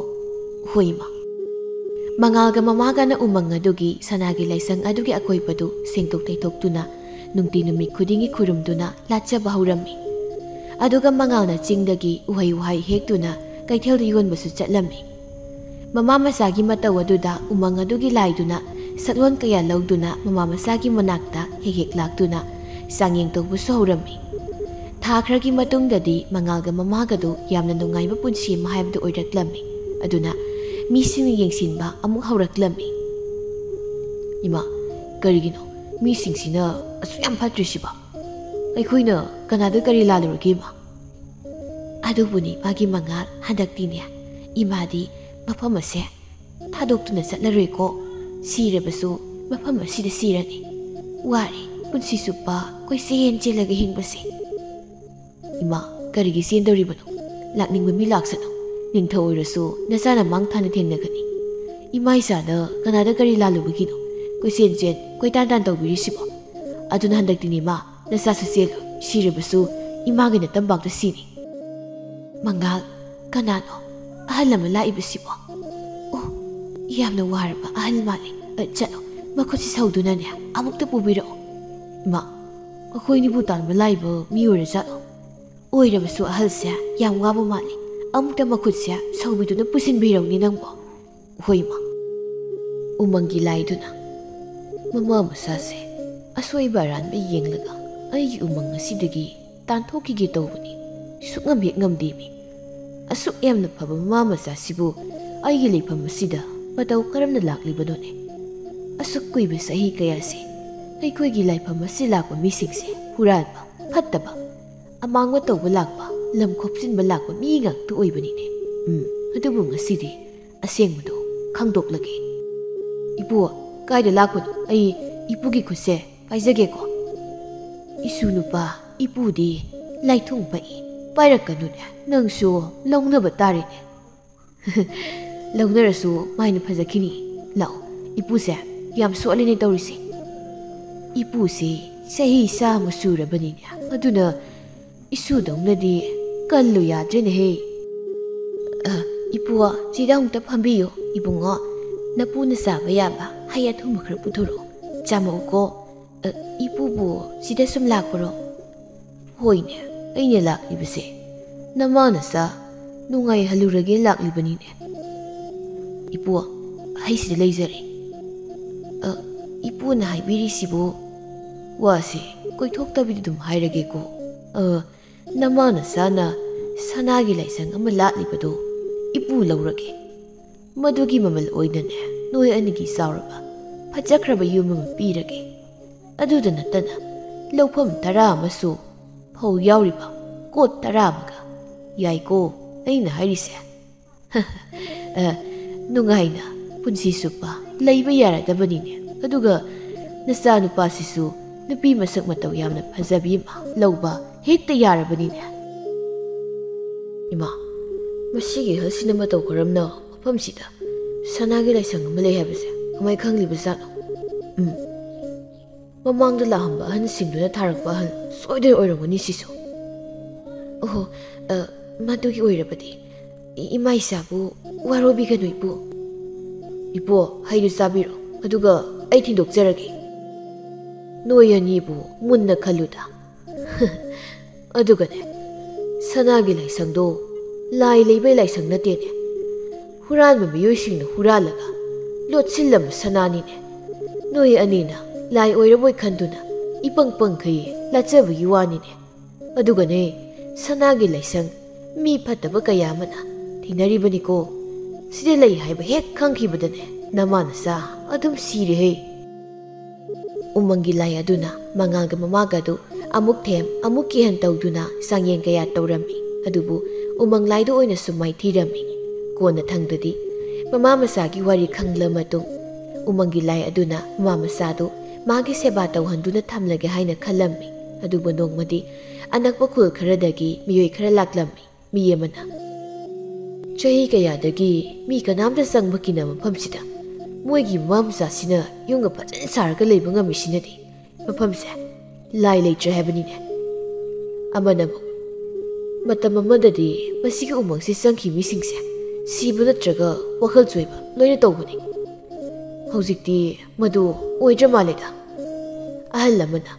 ꯍꯣꯏ, ꯏꯃꯥ꯫ ꯃꯉꯥꯜꯒ ꯃꯃꯥꯒꯅ ꯎꯃꯪ ꯑꯗꯨꯒꯤ ꯁꯅꯥꯒꯤ ꯂꯥꯏꯁꯪ ꯑꯗꯨꯒꯤ ꯑꯀꯣꯏꯕꯗꯨ ꯁꯦꯡꯗꯣꯛ ꯇꯩꯊꯣꯛꯇꯨꯅ ꯅꯨꯡꯇꯤ ꯅꯨꯃꯤꯠ ꯈꯨꯗꯤꯡꯒꯤ ꯈꯨꯔꯨꯝꯗꯨꯅ ꯂꯥꯠꯆꯕ ꯍꯧꯔꯝꯃꯤ꯫ ꯑꯗꯨꯒ ꯃꯉꯥꯜꯅ ꯆꯤꯡꯗꯒꯤ ꯎꯍꯩ ꯋꯥꯍꯩ ꯍꯦꯛꯇꯨꯅ ꯀꯩꯊꯦꯜꯗ ꯌꯣꯟꯕꯁꯨ ꯆꯠꯂꯝꯃꯤ꯫ ꯃꯃꯥ ꯃꯆꯥꯒꯤ ꯃꯇꯧ ꯑꯗꯨꯗ ꯎꯃꯪ ꯑꯗꯨꯒꯤ ꯂꯥꯏꯗꯨꯅ ꯁꯛꯂꯣꯟ ꯀꯌꯥ ꯂꯧꯗꯨꯅ ꯃꯃꯥ ꯃꯆꯥꯒꯤ ꯃꯅꯥꯛꯇ ꯍꯦꯛ ꯍꯦꯛ ꯂꯥꯛꯇꯨꯅ ꯆꯥꯡꯌꯦꯡ ꯇꯧꯕꯁꯨ ꯍꯧꯔꯝꯃꯤ꯫ ꯊꯥ ꯈꯔꯒꯤ ꯃꯇꯨꯡꯗꯗꯤ ꯃꯉꯥꯜꯒ ꯃꯃꯥꯒꯗꯨ ꯌꯥꯝꯅ ꯅꯨꯡꯉꯥꯏꯕ ꯄꯨꯟꯁꯤ ꯑꯃ ꯍꯥꯏꯕꯗꯨ ꯑꯣꯏꯔꯛꯂꯝꯃꯤ꯫ ꯑꯗꯨꯅ ꯃꯤꯁꯤꯡꯅ ꯌꯦꯡꯁꯤꯟꯕ ꯑꯃꯨꯛ ꯍꯧꯔꯛꯂꯝꯃꯤ꯫ "ꯏꯃꯥ, ꯀꯔꯤꯒꯤꯅꯣ ꯃꯤꯁꯤꯡꯁꯤꯅ ꯑꯁꯨꯛ ꯌꯥꯝ ꯐꯠꯇ꯭ꯔꯤꯁꯤꯕꯣ? ꯑꯩꯈꯣꯏꯅ ꯀꯅꯥꯗ ꯀꯔꯤ ꯂꯥꯜꯂꯨꯔꯒꯦ, ꯏꯃꯥ?" ꯑꯗꯨꯕꯨꯅꯤ ꯃꯥꯒꯤ ꯃꯉꯥꯜ, ꯍꯟꯗꯛꯇꯤꯅꯦ, ꯏꯃꯥꯗꯤ ꯃꯐꯝ ꯑꯁꯦ ꯊꯥꯗꯣꯛꯇꯨꯅ ꯆꯠꯂꯔꯣꯏꯀꯣ꯫ ꯁꯤꯔꯕꯁꯨ ꯃꯐꯝ ꯑꯁꯤꯗ ꯁꯤꯔꯅꯤ꯫ ꯋꯥꯔꯦ ꯄꯨꯟꯁꯤ ꯆꯨꯞꯄ ꯀꯣꯏꯆꯦꯟ ꯆꯦꯜꯂꯒ ꯍꯤꯡꯕꯁꯦ꯫ "ꯏꯃꯥ, ꯀꯔꯤꯒꯤ ꯆꯦꯟꯗꯧꯔꯤꯕꯅꯣ? ꯂꯥꯛꯅꯤꯡꯕ ꯃꯤ ꯂꯥꯛꯁꯅꯨ꯫ ꯅꯤꯡꯊꯧ ꯑꯣꯏꯔꯁꯨ ꯅꯆꯥꯅ ꯃꯥꯡ ꯊꯥꯅ ꯊꯦꯡꯅꯒꯅꯤ꯫ ꯏꯃꯥ ꯏꯆꯥꯗ ꯀꯅꯥꯗ ꯀꯔꯤ ꯂꯥꯜꯂꯨꯕꯒꯤꯅꯣ ꯀꯣꯏꯆꯦꯟ ꯆꯦꯟ ꯀꯣꯏꯇꯥꯟ ꯇꯥꯟ ꯇꯧꯕꯤꯔꯤꯁꯤꯕꯣ? ꯑꯗꯨꯅ ꯍꯟꯗꯛꯇꯤꯅꯦ ꯏꯃꯥ, ꯅꯆꯥꯁꯨ ꯆꯦꯜꯂꯣꯏ꯫ ꯁꯤꯔꯕꯁꯨ ꯏꯃꯥꯒꯤ ꯅꯇꯝꯄꯥꯛꯇ ꯁꯤꯅꯤ꯫" "ꯃꯉꯥꯜ, ꯀꯅꯥꯅꯣ ꯑꯍꯜ ꯑꯃ ꯂꯥꯛꯏꯕꯁꯤꯕꯣ? ꯑꯣ, ꯌꯥꯝꯅ ꯋꯥꯔꯕ ꯑꯍꯜ ꯃꯥꯜꯂꯤ꯫ ꯑ, ꯆꯠꯂꯣ, ꯃꯈꯨꯠꯁꯤ ꯁꯧꯗꯨꯅꯅꯦ ꯑꯃꯨꯛꯇ ꯄꯨꯕꯤꯔꯛꯑꯣ꯫" "ꯏꯃꯥ, ꯑꯩꯈꯣꯏꯅꯤꯕꯨ ꯇꯥꯟꯕ ꯂꯥꯛꯏꯕ ꯃꯤ ꯑꯣꯏꯔꯖꯥꯠꯂꯣ? ꯑꯣꯏꯔꯕꯁꯨ ꯑꯍꯜꯁꯦ ꯌꯥꯝ ꯋꯥꯕ ꯃꯥꯜꯂꯤ꯫ ꯑꯃꯨꯛꯇ ꯃꯈꯨꯠꯁꯦ ꯁꯧꯕꯤꯗꯨꯅ ꯄꯨꯁꯤꯟꯕꯤꯔꯧꯅꯦ ꯅꯪꯕꯣ꯫" "ꯍꯣꯏ, ꯏꯃꯥ꯫" ꯎꯃꯪꯒꯤ ꯂꯥꯏꯗꯨꯅ, "ꯃꯃꯥ ꯃꯆꯥꯁꯦ ꯑꯁꯣꯏꯕ ꯑꯔꯥꯟꯕ ꯌꯦꯡꯂꯒ ꯑꯩꯒꯤ ꯎꯃꯪ ꯑꯁꯤꯗꯒꯤ ꯇꯥꯟꯊꯣꯛꯈꯤꯒꯦ ꯇꯧꯕꯅꯤ꯫ ꯁꯨꯛꯉꯝ ꯍꯦꯛ ꯉꯝꯗꯦꯃꯤ꯫ ꯑꯁꯨꯛ ꯌꯥꯝꯅ ꯐꯕ ꯃꯃꯥ ꯃꯆꯥꯁꯤꯕꯨ ꯑꯩꯒꯤ ꯂꯩꯐꯝ ꯑꯁꯤꯗ ꯃꯇꯧ ꯀꯔꯝꯅ ꯂꯥꯛꯂꯤꯕꯅꯣꯅꯦ? ꯑꯁꯨꯛ ꯀꯨꯏꯕ ꯆꯍꯤ ꯀꯌꯥꯁꯦ ꯑꯩꯈꯣꯏꯒꯤ ꯂꯥꯏꯐꯝ ꯑꯁꯤ ꯂꯥꯛꯄ ꯃꯤꯁꯤꯡꯁꯦ ꯍꯨꯔꯥꯟꯕ, ꯐꯠꯇꯕ, ꯑꯃꯥꯡꯕ ꯇꯧꯕ ꯂꯥꯛꯄ, ꯂꯝ ꯈꯣꯞꯆꯤꯟꯕ ꯂꯥꯛꯄ ꯃꯤ ꯉꯥꯛꯇ ꯑꯣꯏꯕꯅꯤꯅꯦ꯫ ꯎꯝ, ꯑꯗꯨꯕꯨ ꯉꯁꯤꯗꯤ ꯑꯁꯦꯡꯕꯗꯣ ꯈꯪꯗꯣꯛꯂꯒꯦ꯫" "ꯏꯄꯨ, ꯀꯥꯏꯗ ꯂꯥꯛꯄꯅꯣ? ꯑꯩ ꯏꯄꯨꯒꯤ ꯈꯨꯠꯁꯦ ꯄꯥꯏꯖꯒꯦꯀꯣ꯫" "ꯏꯁꯨ ꯅꯨꯄꯥ, ꯏꯄꯨꯗꯤ ꯂꯥꯏꯊꯣꯡ ꯄꯛꯏ, ꯄꯥꯏꯔꯛꯀꯅꯨꯅꯦ, ꯅꯪꯁꯨ ꯂꯧꯅꯕ ꯇꯥꯔꯦꯅꯦ꯫" "ꯂꯧꯅꯔꯁꯨ ꯃꯥꯏꯅ ꯐꯖꯈꯤꯅꯤ꯫ ꯂꯥꯛꯑꯣ, ꯏꯄꯨꯁꯦ ꯌꯥꯝ ꯁꯣꯜꯂꯦꯅꯦ ꯇꯧꯔꯤꯁꯦ꯫" ꯏꯄꯨꯁꯦ ꯆꯍꯤ ꯆꯥꯝꯃ ꯁꯨꯔꯕꯅꯤꯅꯦ꯫ ꯑꯗꯨꯅ ꯏꯁꯨꯗꯧꯅꯗꯤ ꯀꯜꯂꯨ ꯌꯥꯗ꯭ꯔꯦꯅꯦꯍꯦ꯫ ꯑ, ꯏꯄꯨ, ꯁꯤꯗ ꯑꯃꯨꯛꯇ ꯐꯝꯕꯤꯌꯨ꯫ ꯏꯕꯨꯡꯉꯣ, ꯅꯄꯨꯅ ꯆꯥꯕ ꯌꯥꯕ ꯍꯩ ꯑꯊꯨꯝꯕ ꯈꯔ ꯄꯨꯊꯣꯔꯛꯑꯣ꯫ ꯆꯥꯃꯛꯎꯀꯣ꯫ ꯑ, ꯏꯄꯨꯕꯨ ꯁꯤꯗ ꯁꯨꯝ ꯂꯥꯛꯄꯔꯣ? ꯍꯣꯏꯅꯦ, ꯑꯩꯅ ꯂꯥꯛꯂꯤꯕꯁꯦ ꯅꯃꯥ ꯅꯆꯥ ꯅꯨꯡꯉꯥꯏꯍꯜꯂꯨꯔꯒꯦ ꯂꯥꯛꯂꯤꯕꯅꯤꯅꯦ꯫ ꯏꯄꯨ, ꯍꯩꯁꯤꯗ ꯂꯩꯖꯔꯦ꯫ ꯑ, ꯏꯄꯨꯅ ꯍꯥꯏꯕꯤꯔꯤꯁꯤꯕꯨ ꯋꯥꯁꯦ ꯀꯣꯏꯊꯣꯛꯇꯕꯤꯗ ꯑꯗꯨꯝ ꯍꯥꯏꯔꯒꯦꯀꯣ꯫ ꯑ, ꯅꯃꯥ ꯅꯆꯥꯅ ꯁꯅꯥꯒꯤ ꯂꯥꯏꯁꯪ ꯑꯃ ꯂꯥꯠꯂꯤꯕꯗꯣ ꯏꯄꯨ ꯂꯧꯔꯒꯦ꯫ ꯃꯗꯨꯒꯤ ꯃꯃꯜ ꯑꯣꯏꯅꯅꯦ, ꯅꯣꯏ ꯑꯅꯤꯒꯤ ꯆꯥꯎꯔꯕ ꯐꯖꯈ꯭ꯔꯕ ꯌꯨꯝ ꯑꯃ ꯄꯤꯔꯒꯦ꯫ ꯑꯗꯨꯗ ꯅꯠꯇꯅ ꯂꯧꯐꯝ ꯇꯔꯥ ꯑꯃꯁꯨ, ꯐꯧ ꯌꯥꯎꯔꯤꯕ ꯀꯣꯠ ꯇꯔꯥ ꯑꯃꯒ꯫ ꯌꯥꯏꯀꯣ ꯑꯩꯅ ꯍꯥꯏꯔꯤꯁꯦ? ꯑ, ꯅꯨꯡꯉꯥꯏꯅ ꯄꯨꯟꯁꯤ ꯆꯨꯞꯄ ꯂꯩꯕ ꯌꯥꯔꯗꯕꯅꯤꯅꯦ꯫ ꯑꯗꯨꯒ ꯅꯆꯥꯅꯨꯄꯥꯁꯤꯁꯨ ꯅꯨꯄꯤ ꯃꯁꯛ ꯃꯇꯧ ꯌꯥꯝꯅ ꯐꯖꯕꯤ ꯑꯃ ꯂꯧꯕ ꯍꯦꯛꯇ ꯌꯥꯔꯕꯅꯤꯅꯦ꯫ ꯏꯃꯥ, ꯃꯁꯤꯒꯤ ꯑꯍꯜꯁꯤꯅ ꯃꯇꯧ ꯀꯔꯝꯅ ꯃꯐꯝꯁꯤꯗ ꯁꯅꯥꯒꯤ ꯂꯥꯏꯁꯪ ꯑꯃ ꯂꯩ ꯍꯥꯏꯕꯁꯦ ꯀꯃꯥꯏ ꯈꯪꯂꯤꯕꯖꯥꯠꯅꯣ? ꯎꯝ, ꯃꯃꯥꯡꯗ ꯂꯥꯛꯑꯝꯕ ꯑꯍꯟꯁꯤꯡꯗꯨꯅ ꯊꯥꯔꯛꯄ ꯑꯍꯜ ꯁꯣꯏꯗꯅ ꯑꯣꯏꯔꯝꯒꯅꯤ ꯁꯤꯁꯨ꯫ ꯑꯣꯍꯣ, ꯑ, ꯃꯗꯨꯒꯤ ꯑꯣꯏꯔꯕꯗꯤ ꯏ-, ꯏꯃꯥ ꯏꯆꯥꯕꯨ ꯋꯥꯔꯧꯕꯤꯒꯅꯨ, ꯏꯄꯨ꯫ ꯏꯄꯨ, ꯍꯩꯗꯨ ꯆꯥꯕꯤꯔꯣ, ꯑꯗꯨꯒ ꯑꯩ ꯊꯤꯟꯗꯣꯛꯆꯔꯒꯦ꯫ ꯅꯣꯏ ꯑꯅꯤꯕꯨ ꯃꯨꯟꯅ ꯈꯜꯂꯨꯗ꯫ ꯑꯗꯨꯒꯅꯦ, ꯁꯅꯥꯒꯤ ꯂꯥꯏꯁꯪꯗꯣ ꯂꯥꯏ ꯂꯩꯕꯩ ꯂꯥꯏꯁꯪ ꯅꯠꯇꯦꯅꯦ꯫ ꯍꯨꯔꯥꯟꯕ ꯃꯤꯑꯣꯏꯁꯤꯡꯅ ꯍꯨꯔꯥꯜꯂꯒ ꯂꯣꯠꯁꯤꯜꯂꯝꯕ ꯁꯅꯥꯅꯤꯅꯦ꯫ ꯅꯣꯏ ꯑꯅꯤꯅ ꯂꯥꯏ ꯑꯣꯏꯔꯕꯣꯏ ꯈꯟꯗꯨꯅ ꯏꯄꯪ ꯄꯪꯈꯩ ꯂꯥꯠꯆꯕꯒꯤ ꯋꯥꯅꯤꯅꯦ꯫ ꯑꯗꯨꯒꯅꯦ, ꯁꯅꯥꯒꯤ ꯂꯥꯏꯁꯪ ꯃꯤ ꯐꯠꯇꯕ ꯀꯌꯥ ꯑꯃꯅ ꯊꯦꯡꯅꯔꯤꯕꯅꯤꯀꯣ꯫ ꯁꯤꯗ ꯂꯩ ꯍꯥꯏꯕ ꯍꯦꯛ ꯈꯪꯈꯤꯕꯗꯅꯦ, ꯅꯃꯥ ꯅꯆꯥ ꯑꯗꯨꯝ ꯁꯤꯔꯦꯍꯦ꯫ ꯎꯃꯪꯒꯤ ꯂꯥꯏ ꯑꯗꯨꯅ ꯃꯉꯥꯜꯒ ꯃꯃꯥꯒ ꯑꯗꯨ ꯑꯃꯨꯛ ꯊꯦꯝ, ꯑꯃꯨꯛ ꯀꯤꯍꯟ ꯇꯧꯗꯨꯅ ꯆꯥꯡꯌꯦꯡ ꯀꯌꯥ ꯇꯧꯔꯝꯃꯤ꯫ ꯑꯗꯨꯕꯨ ꯎꯃꯪ ꯂꯥꯏꯗ ꯑꯣꯏꯅꯁꯨ ꯃꯥꯏꯊꯤꯔꯝꯃꯤ꯫ ꯀꯣꯟꯅꯊꯪꯗꯗꯤ ꯃꯃꯥ ꯃꯆꯥꯒꯤ ꯋꯥꯔꯤ ꯈꯪꯂ ꯃꯇꯨꯡ, ꯎꯃꯪꯒꯤ ꯂꯥꯏ ꯑꯗꯨꯅ ꯃꯃꯥ ꯃꯆꯥꯗꯨ ꯃꯥꯒꯤ ꯁꯦꯕꯥ ꯇꯧꯍꯟꯗꯨꯅ ꯊꯝꯂꯒꯦ ꯍꯥꯏꯅ ꯈꯜꯂꯝꯃꯤ꯫ ꯑꯗꯨꯕꯨ ꯅꯣꯡꯃꯗꯤ ꯑꯅꯛꯄ ꯈꯨꯜ ꯈꯔꯗꯒꯤ ꯃꯤꯑꯣꯏ ꯈꯔ ꯂꯥꯛꯂꯝꯃꯤ꯫ ꯃꯤ ꯑꯃꯅ, "ꯆꯍꯤ ꯀꯌꯥꯗꯒꯤ ꯃꯤ ꯀꯅꯥꯝꯇ ꯆꯪꯕ ꯀꯤꯅꯕ ꯃꯐꯝꯁꯤꯗ ꯃꯣꯏꯒꯤ ꯃꯃꯥ ꯃꯆꯥꯁꯤꯅ ꯌꯨꯝꯒ ꯐꯖꯅ ꯁꯥꯔꯒ ꯂꯩꯕ ꯉꯝꯃꯤꯁꯤꯅꯗꯤ ꯃꯐꯝꯁꯦ ꯂꯥꯏ ꯂꯩꯇ꯭ꯔꯦ ꯍꯥꯏꯕꯅꯤꯅꯦ꯫ ꯑꯃꯅ ꯑꯃꯨꯛ, "ꯃꯇꯝ ꯑꯃꯗꯗꯤ ꯃꯁꯤꯒꯤ ꯎꯃꯪꯁꯤ ꯆꯪꯈꯤꯕ ꯃꯤꯁꯤꯡꯁꯦ ꯁꯤꯕ ꯅꯠꯇ꯭ꯔꯒ ꯋꯥꯈꯜ ꯆꯣꯏꯕ ꯂꯣꯏꯅ ꯇꯧꯕꯅꯤ꯫ ꯍꯧꯖꯤꯛꯇꯤ ꯃꯗꯨ ꯑꯣꯏꯗ꯭ꯔ ꯃꯥꯜꯂꯦꯗ"꯫ ꯑꯍꯜ ꯑꯃꯅ,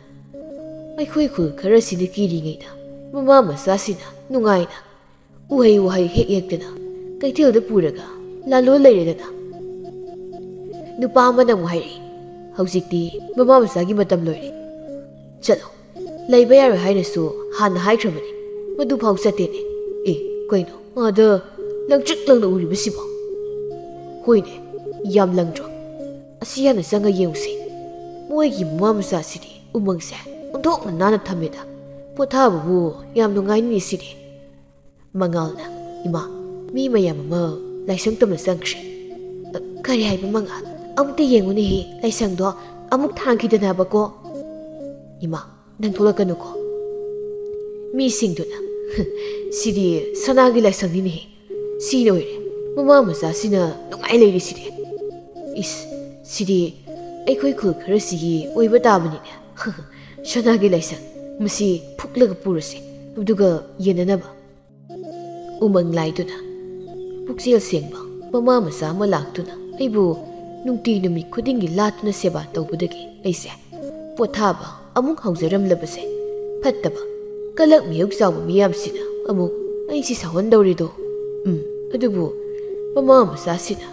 "ꯑꯩꯈꯣꯏ ꯈꯨꯜ ꯈꯔꯁꯤꯅ ꯀꯤꯔꯤꯉꯩꯗ ꯃꯃꯥ ꯃꯆꯥꯁꯤꯅ ꯅꯨꯡꯉꯥꯏꯅ ꯎꯍꯩ ꯋꯥꯍꯩ ꯍꯦꯛ ꯍꯦꯛꯇꯅ ꯀꯩꯊꯦꯜꯗ ꯄꯨꯔꯒ ꯂꯥꯂꯣꯟ ꯂꯩꯔꯦꯗꯅ"꯫ ꯅꯨꯄꯥ ꯑꯃꯅ ꯑꯃꯨꯛ ꯍꯥꯏꯔꯛꯏ, "ꯍꯧꯖꯤꯛꯇꯤ ꯃꯃꯥ ꯃꯆꯥꯒꯤ ꯃꯇꯝ ꯂꯣꯏꯔꯦ꯫ ꯆꯠꯂꯣ, ꯂꯩꯕ ꯌꯥꯔꯣꯏ ꯍꯥꯏꯅꯁꯨ ꯍꯥꯟꯅ ꯍꯥꯏꯈ꯭ꯔꯕꯅꯤ, ꯃꯗꯨꯐꯥꯎ ꯆꯠꯇꯦꯅꯦ꯫ ꯑꯦ, ꯀꯩꯅꯣ ꯑꯥꯗ ꯂꯪꯇ꯭ꯔꯤꯛ ꯂꯪꯅ ꯎꯔꯤꯕꯁꯤꯕꯣ? ꯍꯣꯏꯅꯦ, ꯌꯥꯝ ꯂꯪꯗ꯭ꯔꯣ? ꯑꯁꯤ ꯍꯥꯟꯅ ꯆꯪꯉ ꯌꯦꯡꯉꯨꯁꯦ꯫ ꯃꯣꯏꯒꯤ ꯃꯃꯥ ꯃꯆꯥꯁꯤꯗꯤ ꯎꯃꯪꯁꯦ ꯑꯣꯟꯊꯣꯛꯅ ꯅꯥꯟꯅ ꯊꯝꯃꯦꯗ꯫ ꯄꯣꯊꯥꯕꯕꯨ ꯌꯥꯝ ꯅꯨꯡꯉꯥꯏꯅꯤ ꯁꯤꯗꯤ"꯫ ꯃꯉꯥꯜꯅ, "ꯏꯃꯥ, ꯃꯤ ꯃꯌꯥꯝ ꯑꯃ ꯂꯥꯏꯁꯪ ꯇꯝꯅ ꯆꯪꯈ꯭ꯔꯦ"꯫ "ꯑ, ꯀꯔꯤ ꯍꯥꯏꯕ ꯃꯉꯥꯜ? ꯑꯃꯨꯛꯇ ꯌꯦꯡꯉꯨꯅꯦꯍꯦ, ꯂꯥꯏꯁꯪꯗꯣ ꯑꯃꯨꯛ ꯊꯥꯡꯈꯤꯗꯅꯕꯀꯣ"꯫ "ꯏꯃꯥ, ꯅꯪ ꯊꯣꯛꯂꯛꯀꯅꯨꯀꯣ"꯫ ꯃꯤꯁꯤꯡꯗꯨꯅ, "ꯁꯤꯗꯤ ꯁꯅꯥꯒꯤ ꯂꯥꯏꯁꯪꯅꯤꯅꯦꯍꯦ꯫ ꯁꯤꯅ ꯑꯣꯏꯔꯦ, ꯃꯃꯥ ꯃꯆꯥꯁꯤꯅ ꯅꯨꯡꯉꯥꯏ ꯂꯩꯔꯤꯁꯤꯗꯤ꯫ ꯏꯁ, ꯁꯤꯗꯤ ꯑꯩꯈꯣꯏ ꯈꯨꯜ ꯈꯔꯁꯤꯒꯤ ꯑꯣꯏꯕ ꯇꯥꯕꯅꯤꯅꯦ꯫ ꯁꯅꯥꯒꯤ ꯂꯥꯏꯁꯪ, ꯃꯁꯤ ꯐꯨꯛꯂꯒ ꯄꯨꯔꯁꯤ, ꯑꯗꯨꯒ ꯌꯦꯟꯅꯅꯕ"꯫ ꯎꯃꯪ ꯂꯥꯏꯗꯨꯅ, "ꯄꯨꯛꯆꯦꯜ ꯁꯦꯡꯕ ꯃꯃꯥ ꯃꯆꯥ ꯑꯃ ꯂꯥꯛꯇꯨꯅ ꯑꯩꯕꯨ ꯅꯨꯡꯇꯤ ꯅꯨꯃꯤꯠ ꯈꯨꯗꯤꯡꯒꯤ ꯂꯥꯠꯇꯨꯅ ꯁꯦꯕꯥ ꯇꯧꯕꯗꯒꯤ ꯑꯩꯁꯦ ꯄꯣꯊꯥꯕ ꯑꯃꯨꯛ ꯍꯧꯖꯔꯝꯂꯕꯁꯦ꯫ ꯐꯠꯇꯕ, ꯀꯂꯛ ꯃꯌꯧ ꯆꯥꯎꯕ ꯃꯤꯌꯥꯝꯁꯤꯅ ꯑꯃꯨꯛ ꯑꯩꯁꯤ ꯁꯥꯎꯍꯟꯗꯧꯔꯤꯗꯣ꯫ ꯎꯝ, ꯑꯗꯨꯕꯨ ꯃꯃꯥ ꯃꯆꯥꯁꯤꯅ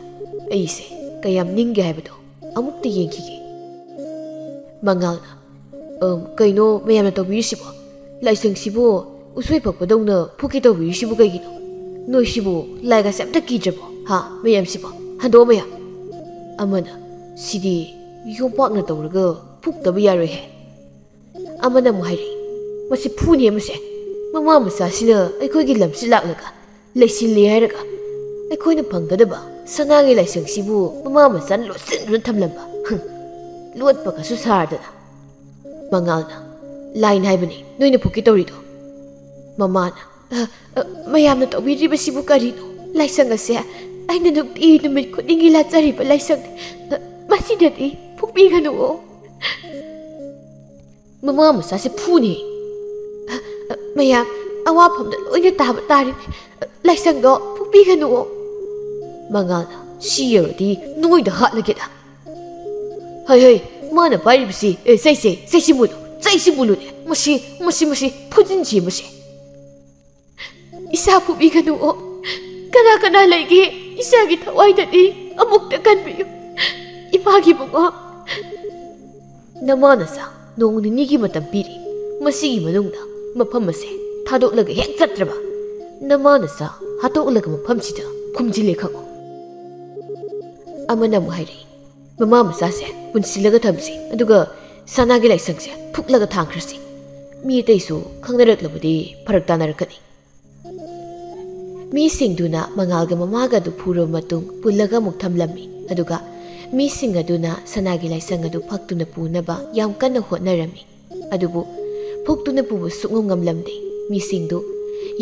ꯑꯩꯁꯦ ꯀꯌꯥꯝ ꯅꯤꯡꯒꯦ ꯍꯥꯏꯕꯗꯣ ꯑꯃꯨꯛꯇ ꯌꯦꯡꯈꯤꯒꯦ"꯫ ꯃꯉꯥꯜꯅ, "ꯑꯝ, ꯀꯩꯅꯣ ꯃꯌꯥꯝꯅ ꯇꯧꯕꯤꯔꯤꯁꯤꯕꯣ? ꯂꯥꯏꯁꯪꯁꯤꯕꯨ ꯎꯁꯣꯏ ꯐꯛꯄꯗꯧꯅ ꯐꯨꯛꯀꯦ ꯇꯧꯕꯤꯔꯤꯁꯤꯕꯨ ꯀꯩꯒꯤꯅꯣ? ꯅꯣꯏꯁꯤꯕꯨ ꯂꯥꯏꯒꯁꯦ ꯑꯝꯇ ꯀꯤꯗ꯭ꯔꯕꯣ? ꯍꯥ, ꯃꯌꯥꯝꯁꯤꯕꯣ? ꯍꯟꯗꯣꯛꯑꯣ ꯃꯌꯥꯝ"꯫ ꯑꯃꯅ, "ꯁꯤꯗꯤ ꯌꯣꯝꯄꯥꯛꯅ ꯇꯧꯔꯒ ꯐꯨꯛꯇꯕ ꯌꯥꯔꯣꯏꯍꯦ"꯫ ꯑꯃꯅ ꯑꯃꯨꯛ ꯍꯥꯏꯔꯛꯏ, "ꯃꯁꯤ ꯐꯨꯅꯤ ꯃꯁꯦ꯫ ꯃꯃꯥ ꯃꯆꯥꯁꯤꯅ ꯑꯩꯈꯣꯏꯒꯤ ꯂꯝꯁꯤ ꯂꯥꯛꯂꯒ ꯂꯩꯁꯤꯜꯂꯦ ꯍꯥꯏꯔꯒ ꯑꯩꯈꯣꯏꯅ ꯐꯪꯒꯗꯕ ꯁꯅꯥꯒꯤ ꯂꯥꯏꯁꯪꯁꯤꯕꯨ ꯃꯃꯥ ꯃꯆꯥꯅ ꯂꯣꯠꯁꯤꯟꯗꯨꯅ ꯊꯝꯂꯝꯕ꯫ ꯍꯨꯝ, ꯂꯣꯠꯄꯒꯁꯨ ꯁꯥꯔꯗꯅ"꯫ ꯃꯉꯥꯜꯅ, "ꯂꯥꯏꯅ ꯍꯥꯏꯕꯅꯤ ꯅꯣꯏꯅ ꯐꯨꯛꯀꯦ ꯇꯧꯔꯤꯗꯣ"꯫ ꯃꯃꯥꯅ, "ꯑ, ꯑ, ꯃꯌꯥꯝꯅ ꯇꯧꯕꯤꯔꯤꯕꯁꯤꯕꯨ ꯀꯔꯤꯅꯣ? ꯂꯥꯏꯁꯪ ꯑꯁꯦ ꯑꯩꯅ ꯅꯨꯡꯇꯤ ꯅꯨꯃꯤꯠ ꯈꯨꯗꯤꯡꯒꯤ ꯂꯥꯠꯆꯔꯤꯕ ꯂꯥꯏꯁꯪꯅꯤ꯫ ꯑ, ꯃꯁꯤꯗꯗꯤ ꯐꯨꯛꯄꯤꯒꯅꯨꯑꯣ"꯫ ꯃꯃꯥ ꯃꯆꯥꯁꯦ ꯐꯨꯅꯤ꯫ ꯑ, ꯑ, ꯃꯌꯥꯝ ꯑꯋꯥꯐꯝꯗ ꯂꯣꯏꯅ ꯇꯥꯕ ꯇꯥꯔꯤꯅꯦ꯫ ꯑ, ꯂꯥꯏꯁꯪꯗꯣ ꯐꯨꯕꯤꯒꯅꯨꯑꯣ꯫ ꯃꯉꯥꯜꯅ ꯁꯤ ꯌꯧꯔꯗꯤ ꯅꯣꯏꯗ ꯍꯥꯠꯂꯒꯦꯗ꯫ ꯍꯩ ꯍꯩ, ꯃꯥꯅ ꯄꯥꯏꯔꯤꯕꯁꯤ, ꯑꯦ, ꯆꯩꯁꯦ, ꯆꯩꯁꯤ ꯃꯨꯜꯂꯨ, ꯆꯩꯁꯤ ꯃꯨꯜꯂꯨꯅꯦ꯫ ꯃꯁꯤ, ꯃꯁꯤ, ꯃꯁꯤ ꯐꯨꯖꯤꯟꯁꯤ ꯃꯁꯤ꯫ ꯏꯁꯥ ꯐꯨꯕꯤꯒꯅꯨꯑꯣ꯫ ꯀꯅꯥ ꯀꯅꯥ ꯂꯩꯒꯦ? ꯏꯁꯥꯒꯤ ꯊꯋꯥꯏꯗꯗꯤ ꯑꯃꯨꯛꯇ ꯀꯟꯕꯤꯌꯨ꯫ ꯏꯃꯥꯒꯤ ꯃꯉꯣ꯫ ꯅꯃꯥ ꯅꯆꯥ ꯅꯣꯡ ꯅꯤꯅꯤꯒꯤ ꯃꯇꯝ ꯄꯤꯔꯤ꯫ ꯃꯁꯤꯒꯤ ꯃꯅꯨꯡꯗ ꯃꯐꯝ ꯑꯁꯦ ꯊꯥꯗꯣꯛꯂꯒ ꯍꯦꯛ ꯆꯠꯇ꯭ꯔꯕ, ꯅꯃꯥ ꯅꯆꯥ ꯍꯥꯠꯇꯣꯛꯂꯒ ꯃꯐꯝꯁꯤꯗ ꯈꯨꯝꯖꯤꯜꯂꯦ ꯈꯪꯉꯨ꯫ ꯑꯃꯅ ꯑꯃꯨꯛ ꯍꯥꯏꯔꯛꯏ, "ꯃꯃꯥ ꯃꯆꯥꯁꯦ ꯄꯨꯟꯁꯤꯜꯂꯒ ꯊꯝꯁꯤ, ꯑꯗꯨꯒ ꯁꯅꯥꯒꯤ ꯂꯥꯏꯁꯪꯁꯦ ꯐꯨꯛꯂꯒ ꯊꯥꯡꯈ꯭ꯔꯁꯤ꯫ ꯃꯤ ꯑꯇꯩꯁꯨ ꯈꯪꯅꯔꯛꯂꯕꯗꯤ ꯐꯔꯛ ꯇꯥꯅꯔꯛꯀꯅꯤ꯫" ꯃꯤꯁꯤꯡꯗꯨꯅ ꯃꯉꯥꯜꯒ ꯃꯃꯥꯒ ꯑꯗꯨ ꯐꯨꯔꯕ ꯃꯇꯨꯡ ꯄꯨꯜꯂꯒ ꯑꯃꯨꯛ ꯊꯝꯂꯝꯃꯤ꯫ ꯑꯗꯨꯒ ꯃꯤꯁꯤꯡ ꯑꯗꯨꯅ ꯁꯅꯥꯒꯤ ꯂꯥꯏꯁꯪ ꯑꯗꯨ ꯐꯛꯇꯨꯅ ꯄꯨꯅꯕ ꯌꯥꯝ ꯀꯟꯅ ꯍꯣꯠꯅꯔꯝꯃꯤ꯫ ꯑꯗꯨꯕꯨ ꯐꯨꯛꯇꯨꯅ ꯄꯨꯕ ꯁꯨꯛꯉꯝ ꯉꯝꯂꯝꯗꯦ꯫ ꯃꯤꯁꯤꯡꯗꯨ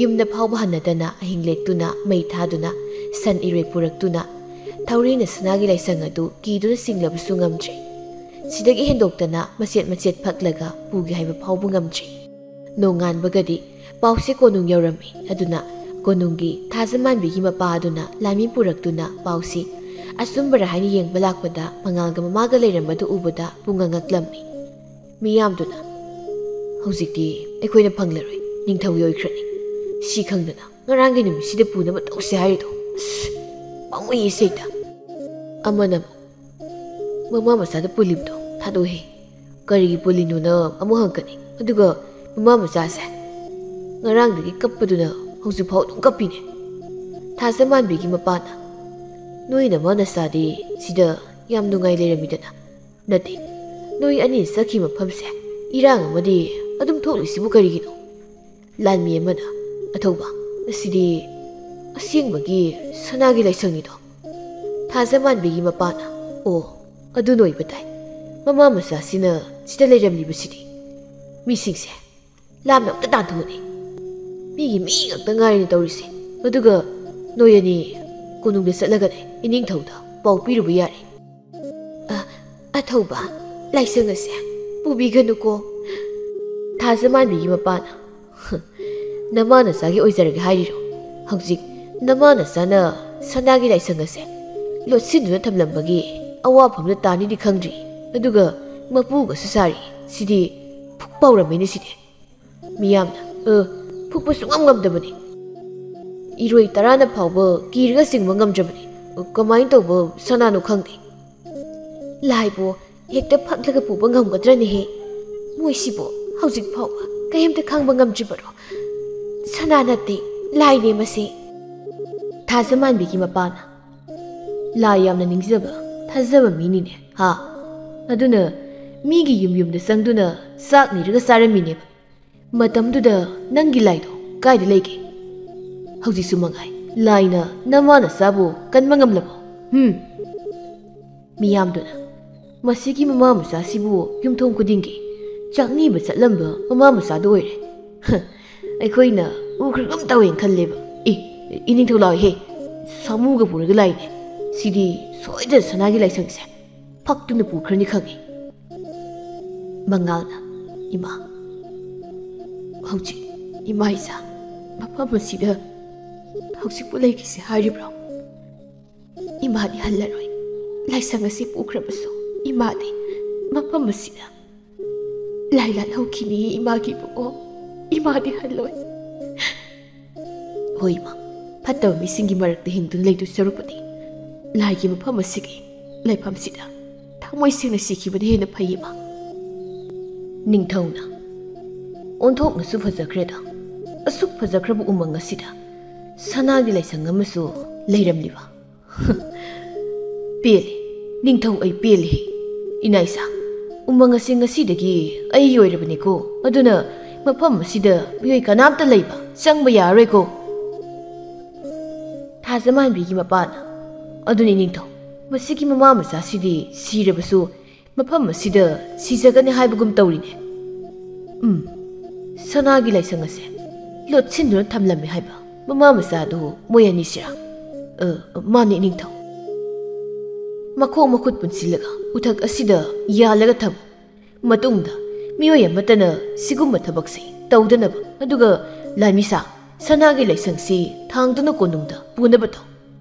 ꯌꯨꯝꯗ ꯐꯥꯎꯕ ꯍꯟꯅꯗꯅ ꯑꯍꯤꯡ ꯂꯦꯛꯇꯨꯅ ꯃꯩ ꯊꯥꯗꯨꯅ ꯁꯟ ꯏꯔꯣꯏ ꯄꯨꯔꯛꯇꯨꯅ ꯊꯧꯔꯤꯅ ꯁꯅꯥꯒꯤ ꯂꯥꯏꯁꯪ ꯑꯗꯨ ꯀꯤꯗꯨꯅ ꯆꯤꯡꯂꯕꯁꯨ ꯉꯝꯗ꯭ꯔꯦ꯫ ꯁꯤꯗꯒꯤ ꯍꯦꯟꯗꯣꯛꯇꯅ ꯃꯆꯦꯠ ꯃꯆꯦꯠ ꯐꯛꯂꯒ ꯄꯨꯒꯦ ꯍꯥꯏꯕ ꯐꯥꯎꯕ ꯉꯝꯗ꯭ꯔꯦ꯫ ꯅꯣꯡꯉꯥꯟꯕꯒꯗꯤ ꯄꯥꯎꯁꯦ ꯀꯣꯅꯨꯡ ꯌꯧꯔꯝꯃꯤ꯫ ꯑꯗꯨꯅ ꯀꯣꯅꯨꯡꯒꯤ ꯊꯥꯖꯃꯥꯟꯕꯤꯒꯤ ꯃꯄꯥ ꯑꯗꯨꯅ ꯂꯥꯟꯃꯤ ꯄꯨꯔꯛꯇꯨꯅ ꯄꯥꯎꯁꯤ ꯑꯆꯨꯝꯕꯔ ꯍꯥꯏꯅ ꯌꯦꯡꯕ ꯂꯥꯛꯄꯗ ꯃꯉꯥꯜꯒ ꯃꯃꯥꯒ ꯂꯩꯔꯝꯕꯗꯨ ꯎꯕꯗ ꯄꯨꯡꯉꯛ ꯉꯛꯂꯝꯃꯤ꯫ ꯃꯤꯌꯥꯝꯗꯨꯅ, "ꯍꯧꯖꯤꯛꯇꯤ ꯑꯩꯈꯣꯏꯅ ꯐꯪꯂꯔꯣꯏ, ꯅꯤꯡꯊꯧꯒꯤ ꯑꯣꯏꯈ꯭ꯔꯅꯤ꯫ ꯁꯤ ꯈꯪꯗꯅ ꯉꯔꯥꯡꯒꯤ ꯅꯨꯃꯤꯠꯁꯤꯗ ꯄꯨꯅꯕ ꯇꯧꯁꯦ ꯍꯥꯏꯔꯤꯗꯣ꯫ ꯑꯁ, ꯄꯥꯝꯃꯨꯏꯌꯦ ꯁꯦꯛꯇ꯫" ꯑꯃꯅ ꯑꯃꯨꯛ, "ꯃꯃꯥ ꯃꯆꯥꯗ ꯄꯨꯜꯂꯤꯕꯗꯣ ꯊꯥꯗꯣꯛꯑꯦ꯫ ꯀꯔꯤꯒꯤ ꯄꯨꯜꯂꯤꯅꯣꯅ ꯑꯃꯨꯛ ꯍꯪꯀꯅꯤ꯫ ꯑꯗꯨꯒ ꯃꯃꯥ ꯃꯆꯥꯁꯦ ꯉꯔꯥꯡꯗꯒꯤ ꯀꯞꯄꯗꯨꯅ ꯍꯧꯖꯤꯛꯐꯥꯎ ꯑꯗꯨꯝ ꯀꯞꯄꯤꯅꯦ꯫" ꯊꯥꯖꯃꯥꯟꯕꯤꯒꯤ ꯃꯄꯥꯅ, "ꯅꯣꯏ ꯅꯃꯥ ꯅꯆꯥꯗꯤ ꯁꯤꯗ ꯌꯥꯝ ꯅꯨꯡꯉꯥꯏ ꯂꯩꯔꯝꯃꯤꯗꯅ꯫ ꯅꯠꯇꯦ, ꯅꯣꯏ ꯑꯅꯤ ꯆꯠꯈꯤ ꯃꯐꯝꯁꯦ ꯏꯔꯥꯡ ꯑꯃꯗꯤ ꯑꯗꯨꯝ ꯊꯣꯛꯂꯤꯁꯤꯕꯨ ꯀꯔꯤꯒꯤꯅꯣ?" ꯂꯥꯟꯃꯤ ꯑꯃꯅ, "ꯑꯊꯧꯕ, ꯑꯁꯤꯗꯤ ꯑꯁꯦꯡꯕꯒꯤ ꯁꯅꯥꯒꯤ ꯂꯥꯏꯁꯪꯅꯤꯗꯣ꯫" ꯊꯥꯖꯃꯥꯟꯕꯤꯒꯤ ꯃꯄꯥꯅ, "ꯑꯣ, ꯑꯗꯨꯅ ꯑꯣꯏꯕ ꯇꯥꯏ꯫ ꯃꯃꯥ ꯃꯆꯥꯁꯤꯅ ꯁꯤꯗ ꯂꯩꯔꯝꯂꯤꯕꯁꯤꯗꯤ꯫ ꯃꯤꯁꯤꯡꯁꯦ ꯂꯥꯞꯅ ꯑꯝꯇ ꯇꯥꯟꯊꯣꯛꯑꯅꯤ꯫ ꯃꯤꯒꯤ ꯃꯤ ꯉꯥꯛꯇ ꯉꯥꯏꯔꯦꯅꯦ ꯇꯧꯔꯤꯁꯦ꯫ ꯑꯗꯨꯒ ꯅꯣꯏ ꯑꯅꯤ ꯀꯣꯅꯨꯡꯗ ꯆꯠꯂꯒꯅꯦ ꯏꯅꯤꯡꯊꯧꯗ ꯄꯥꯎ ꯄꯤꯔꯨꯕ ꯌꯥꯔꯦ꯫" "ꯑ, ꯑꯊꯧꯕ, ꯂꯥꯏꯁꯪ ꯑꯁꯦ ꯄꯨꯕꯤꯒꯅꯨꯀꯣ꯫ ꯊꯥꯖꯃꯥꯟꯕꯤꯒꯤ ꯃꯄꯥꯅ, "ꯍ, ꯅꯃꯥ ꯅꯆꯥꯒꯤ ꯑꯣꯏꯖꯔꯒꯦ ꯍꯥꯏꯔꯤꯔꯣ? ꯍꯧꯖꯤꯛ ꯅꯃꯥ ꯅꯆꯥꯅ ꯁꯅꯥꯒꯤ ꯂꯥꯏꯁꯪ ꯑꯁꯦ ꯂꯣꯠꯁꯤꯟꯗꯨꯅ ꯊꯝꯂꯝꯕꯒꯤ ꯑꯋꯥꯐꯝꯗ ꯇꯥꯅꯤꯗꯤ ꯈꯪꯗ꯭ꯔꯤ, ꯑꯗꯨꯒ ꯃꯄꯨꯒꯁꯨ ꯁꯥꯔꯤ꯫ ꯁꯤꯗꯤ ꯐꯨꯛ ꯄꯥꯎꯔꯝꯃꯤꯅꯦ ꯁꯤꯗꯤ꯫" ꯃꯤꯌꯥꯝꯅ, "ꯑ, ꯐꯨꯛꯄ ꯁꯨꯡꯉꯝ ꯉꯝꯗꯕꯅꯤ꯫ ꯏꯔꯣꯏ ꯇꯔꯥꯅ ꯐꯥꯎꯕ ꯀꯤꯔꯒ ꯆꯤꯡꯕ ꯉꯝꯗ꯭ꯔꯕꯅꯤ꯫ ꯀꯃꯥꯏꯅ ꯇꯧꯕ ꯁꯅꯥꯅꯣ ꯈꯪꯗꯦ꯫" "ꯂꯥꯏꯕꯨ ꯍꯦꯛꯇ ꯐꯛꯂꯒ ꯄꯨꯕ ꯉꯝꯒꯗ꯭ꯔꯅꯦꯍꯦ? ꯃꯣꯏꯁꯤꯕꯨ ꯍꯧꯖꯤꯛ ꯐꯥꯎꯕ ꯀꯔꯤꯝꯇ ꯈꯪꯕ ꯉꯝꯗ꯭ꯔꯤꯕꯔꯣ? ꯁꯅꯥ ꯅꯠꯇꯦ, ꯂꯥꯏꯅꯦ ꯃꯁꯤ꯫" ꯊꯥꯖꯃꯥꯟꯕꯤꯒꯤ ꯃꯄꯥꯅ, "ꯂꯥꯏ ꯌꯥꯝꯅ ꯅꯤꯡꯖꯕ, ꯊꯥꯖꯕ ꯃꯤꯅꯤꯅꯦ, ꯍꯥ? ꯑꯗꯨꯅ ꯃꯤꯒꯤ ꯌꯨꯝ ꯌꯨꯝꯗ ꯆꯪꯗꯨꯅ ꯆꯥꯛ ꯅꯤꯔꯒ ꯆꯥꯔꯝꯃꯤꯅꯦꯕ꯫ ꯃꯇꯝꯗꯨꯗ ꯅꯪꯒꯤ ꯂꯥꯏꯗꯣ ꯀꯥꯏꯗ ꯂꯩꯒꯦ? ꯍꯧꯖꯤꯛꯁꯨ ꯃꯉꯥꯏ, ꯂꯥꯏꯅ ꯅꯃꯥ ꯅꯆꯥꯕꯨ ꯀꯟꯕ ꯉꯝꯂꯕꯣ? ꯍꯨꯝ?" ꯃꯤꯌꯥꯝꯗꯨꯅ, "ꯃꯁꯤꯒꯤ ꯃꯃꯥ ꯃꯆꯥꯁꯤꯕꯨ ꯌꯨꯝꯊꯣꯡ ꯈꯨꯗꯤꯡꯒꯤ ꯆꯥꯛꯅꯤꯕ ꯆꯠꯂꯝꯕ ꯃꯃꯥ ꯃꯆꯥꯗꯨ ꯑꯣꯏꯔꯦ꯫ ꯍ, ꯑꯩꯈꯣꯏꯅ ꯎꯈ꯭ꯔꯒꯨꯝ ꯇꯧꯋꯦꯅ ꯈꯜꯂꯦꯕ꯫ ꯑꯦ, ꯏꯅꯤꯡꯊꯧ ꯂꯥꯛꯑꯣꯍꯦ, ꯁꯥꯃꯨꯒ ꯄꯨꯔꯒ ꯂꯥꯛꯏꯅꯦ꯫ ꯁꯤꯗꯤ ꯁꯣꯏꯗꯅ ꯁꯅꯥꯒꯤ ꯂꯥꯏꯁꯪꯁꯦ ꯐꯛꯇꯨꯅ ꯄꯨꯈ꯭ꯔꯅꯤ ꯈꯪꯉꯤ꯫" ꯃꯉꯥꯜꯅ, "ꯏꯃꯥ, ꯍꯧꯖꯤꯛ ꯏꯃꯥ ꯏꯆꯥ ꯃꯐꯝ ꯑꯁꯤꯗ ꯍꯧꯖꯤꯛꯄꯨ ꯂꯩꯈꯤꯁꯦ ꯍꯥꯏꯔꯤꯕ꯭ꯔꯣ? ꯏꯃꯥꯗꯤ ꯍꯜꯂꯔꯣꯏ꯫ ꯂꯥꯏꯁꯪ ꯑꯁꯤ ꯄꯨꯈ꯭ꯔꯕꯁꯨ ꯏꯃꯥꯗꯤ ꯃꯐꯝ ꯑꯁꯤꯗ ꯂꯥꯏ ꯂꯥꯠꯍꯧꯈꯤꯅꯤ, ꯏꯃꯥꯒꯤ ꯏꯕꯨꯡꯉꯣ꯫ ꯏꯃꯥꯗꯤ ꯍꯜꯂꯣꯏ꯫" "ꯍꯣꯏ ꯏꯃꯥ, ꯐꯠꯇꯕ ꯃꯤꯁꯤꯡꯒꯤ ꯃꯔꯛꯇ ꯍꯤꯡꯗꯨꯅ ꯂꯩꯗꯣꯏ ꯁꯔꯨꯛꯄꯨꯗꯤ ꯂꯥꯏꯒꯤ ꯃꯐꯝ ꯑꯁꯤꯒꯤ ꯂꯩꯐꯝꯁꯤꯗ ꯊꯃꯣꯏ ꯁꯦꯡꯅ ꯁꯤꯈꯤꯕꯅ ꯍꯦꯟꯅ ꯐꯩ ꯏꯃꯥ꯫" ꯅꯤꯡꯊꯧꯅ, "ꯑꯣꯟꯊꯣꯛꯅꯁꯨ ꯐꯖꯈ꯭ꯔꯦꯗ꯫ ꯑꯁꯨꯛ ꯐꯖꯈ꯭ꯔꯕ ꯎꯃꯪ ꯑꯁꯤꯗ ꯁꯅꯥꯒꯤ ꯂꯥꯏꯁꯪ ꯑꯃꯁꯨ ꯂꯩꯔꯝꯂꯤꯕ? ꯄꯦꯜꯂꯦ, ꯅꯤꯡꯊꯧ, ꯑꯩ ꯄꯦꯜꯂꯦ꯫ ꯏꯅꯥ ꯏꯆꯥ, ꯎꯃꯪ ꯑꯁꯤ ꯉꯁꯤꯗꯒꯤ ꯑꯩꯒꯤ ꯑꯣꯏꯔꯕꯅꯤꯀꯣ꯫ ꯑꯗꯨꯅ ꯃꯐꯝ ꯑꯁꯤꯗ ꯃꯤꯑꯣꯏ ꯀꯅꯥꯝꯇ ꯂꯩꯕ, ꯆꯪꯕ ꯌꯥꯔꯔꯣꯏꯀꯣ꯫" ꯊꯥꯖꯃꯥꯟꯕꯤꯒꯤ ꯃꯄꯥꯅ, "ꯑꯗꯨꯅꯤ ꯅꯤꯡꯊꯧ, ꯃꯁꯤꯒꯤ ꯃꯃꯥ ꯃꯆꯥꯁꯤꯗꯤ ꯁꯤꯔꯕꯁꯨ ꯃꯐꯝ ꯑꯁꯤꯗ ꯁꯤꯖꯒꯅꯤ ꯍꯥꯏꯕꯒꯨꯝ ꯇꯧꯔꯤꯅꯦ꯫ ꯎꯝ, ꯁꯅꯥꯒꯤ ꯂꯥꯏꯁꯪ ꯑꯁꯦ ꯂꯣꯠꯁꯤꯟꯗꯨꯅ ꯊꯝꯂꯝꯃꯦ ꯍꯥꯏꯕ ꯃꯃꯥ ꯃꯆꯥꯗꯨ ꯃꯣꯏ ꯑꯅꯤꯁꯤꯔꯥ?" "ꯑ, ꯃꯥꯅꯤ ꯅꯤꯡꯊꯧ꯫ ꯃꯈꯣꯡ ꯃꯈꯨꯠ ꯄꯨꯟꯁꯤꯜꯂꯒ ꯎꯊꯛ ꯑꯁꯤꯗ ꯌꯥꯜꯂꯒ ꯊꯝꯃꯨ꯫ ꯃꯇꯨꯡꯗ ꯃꯤꯑꯣꯏ ꯑꯃꯠꯇꯅ ꯁꯤꯒꯨꯝꯕ ꯊꯕꯛꯁꯤ ꯇꯧꯗꯅꯕ, ꯑꯗꯨꯒ ꯂꯥꯟꯃꯤꯁꯥ, ꯁꯅꯥꯒꯤ ꯂꯥꯏꯁꯪꯁꯤ ꯊꯥꯡꯗꯨꯅ ꯀꯣꯅꯨꯡꯗ ꯄꯨꯅꯕ ꯇꯧ꯫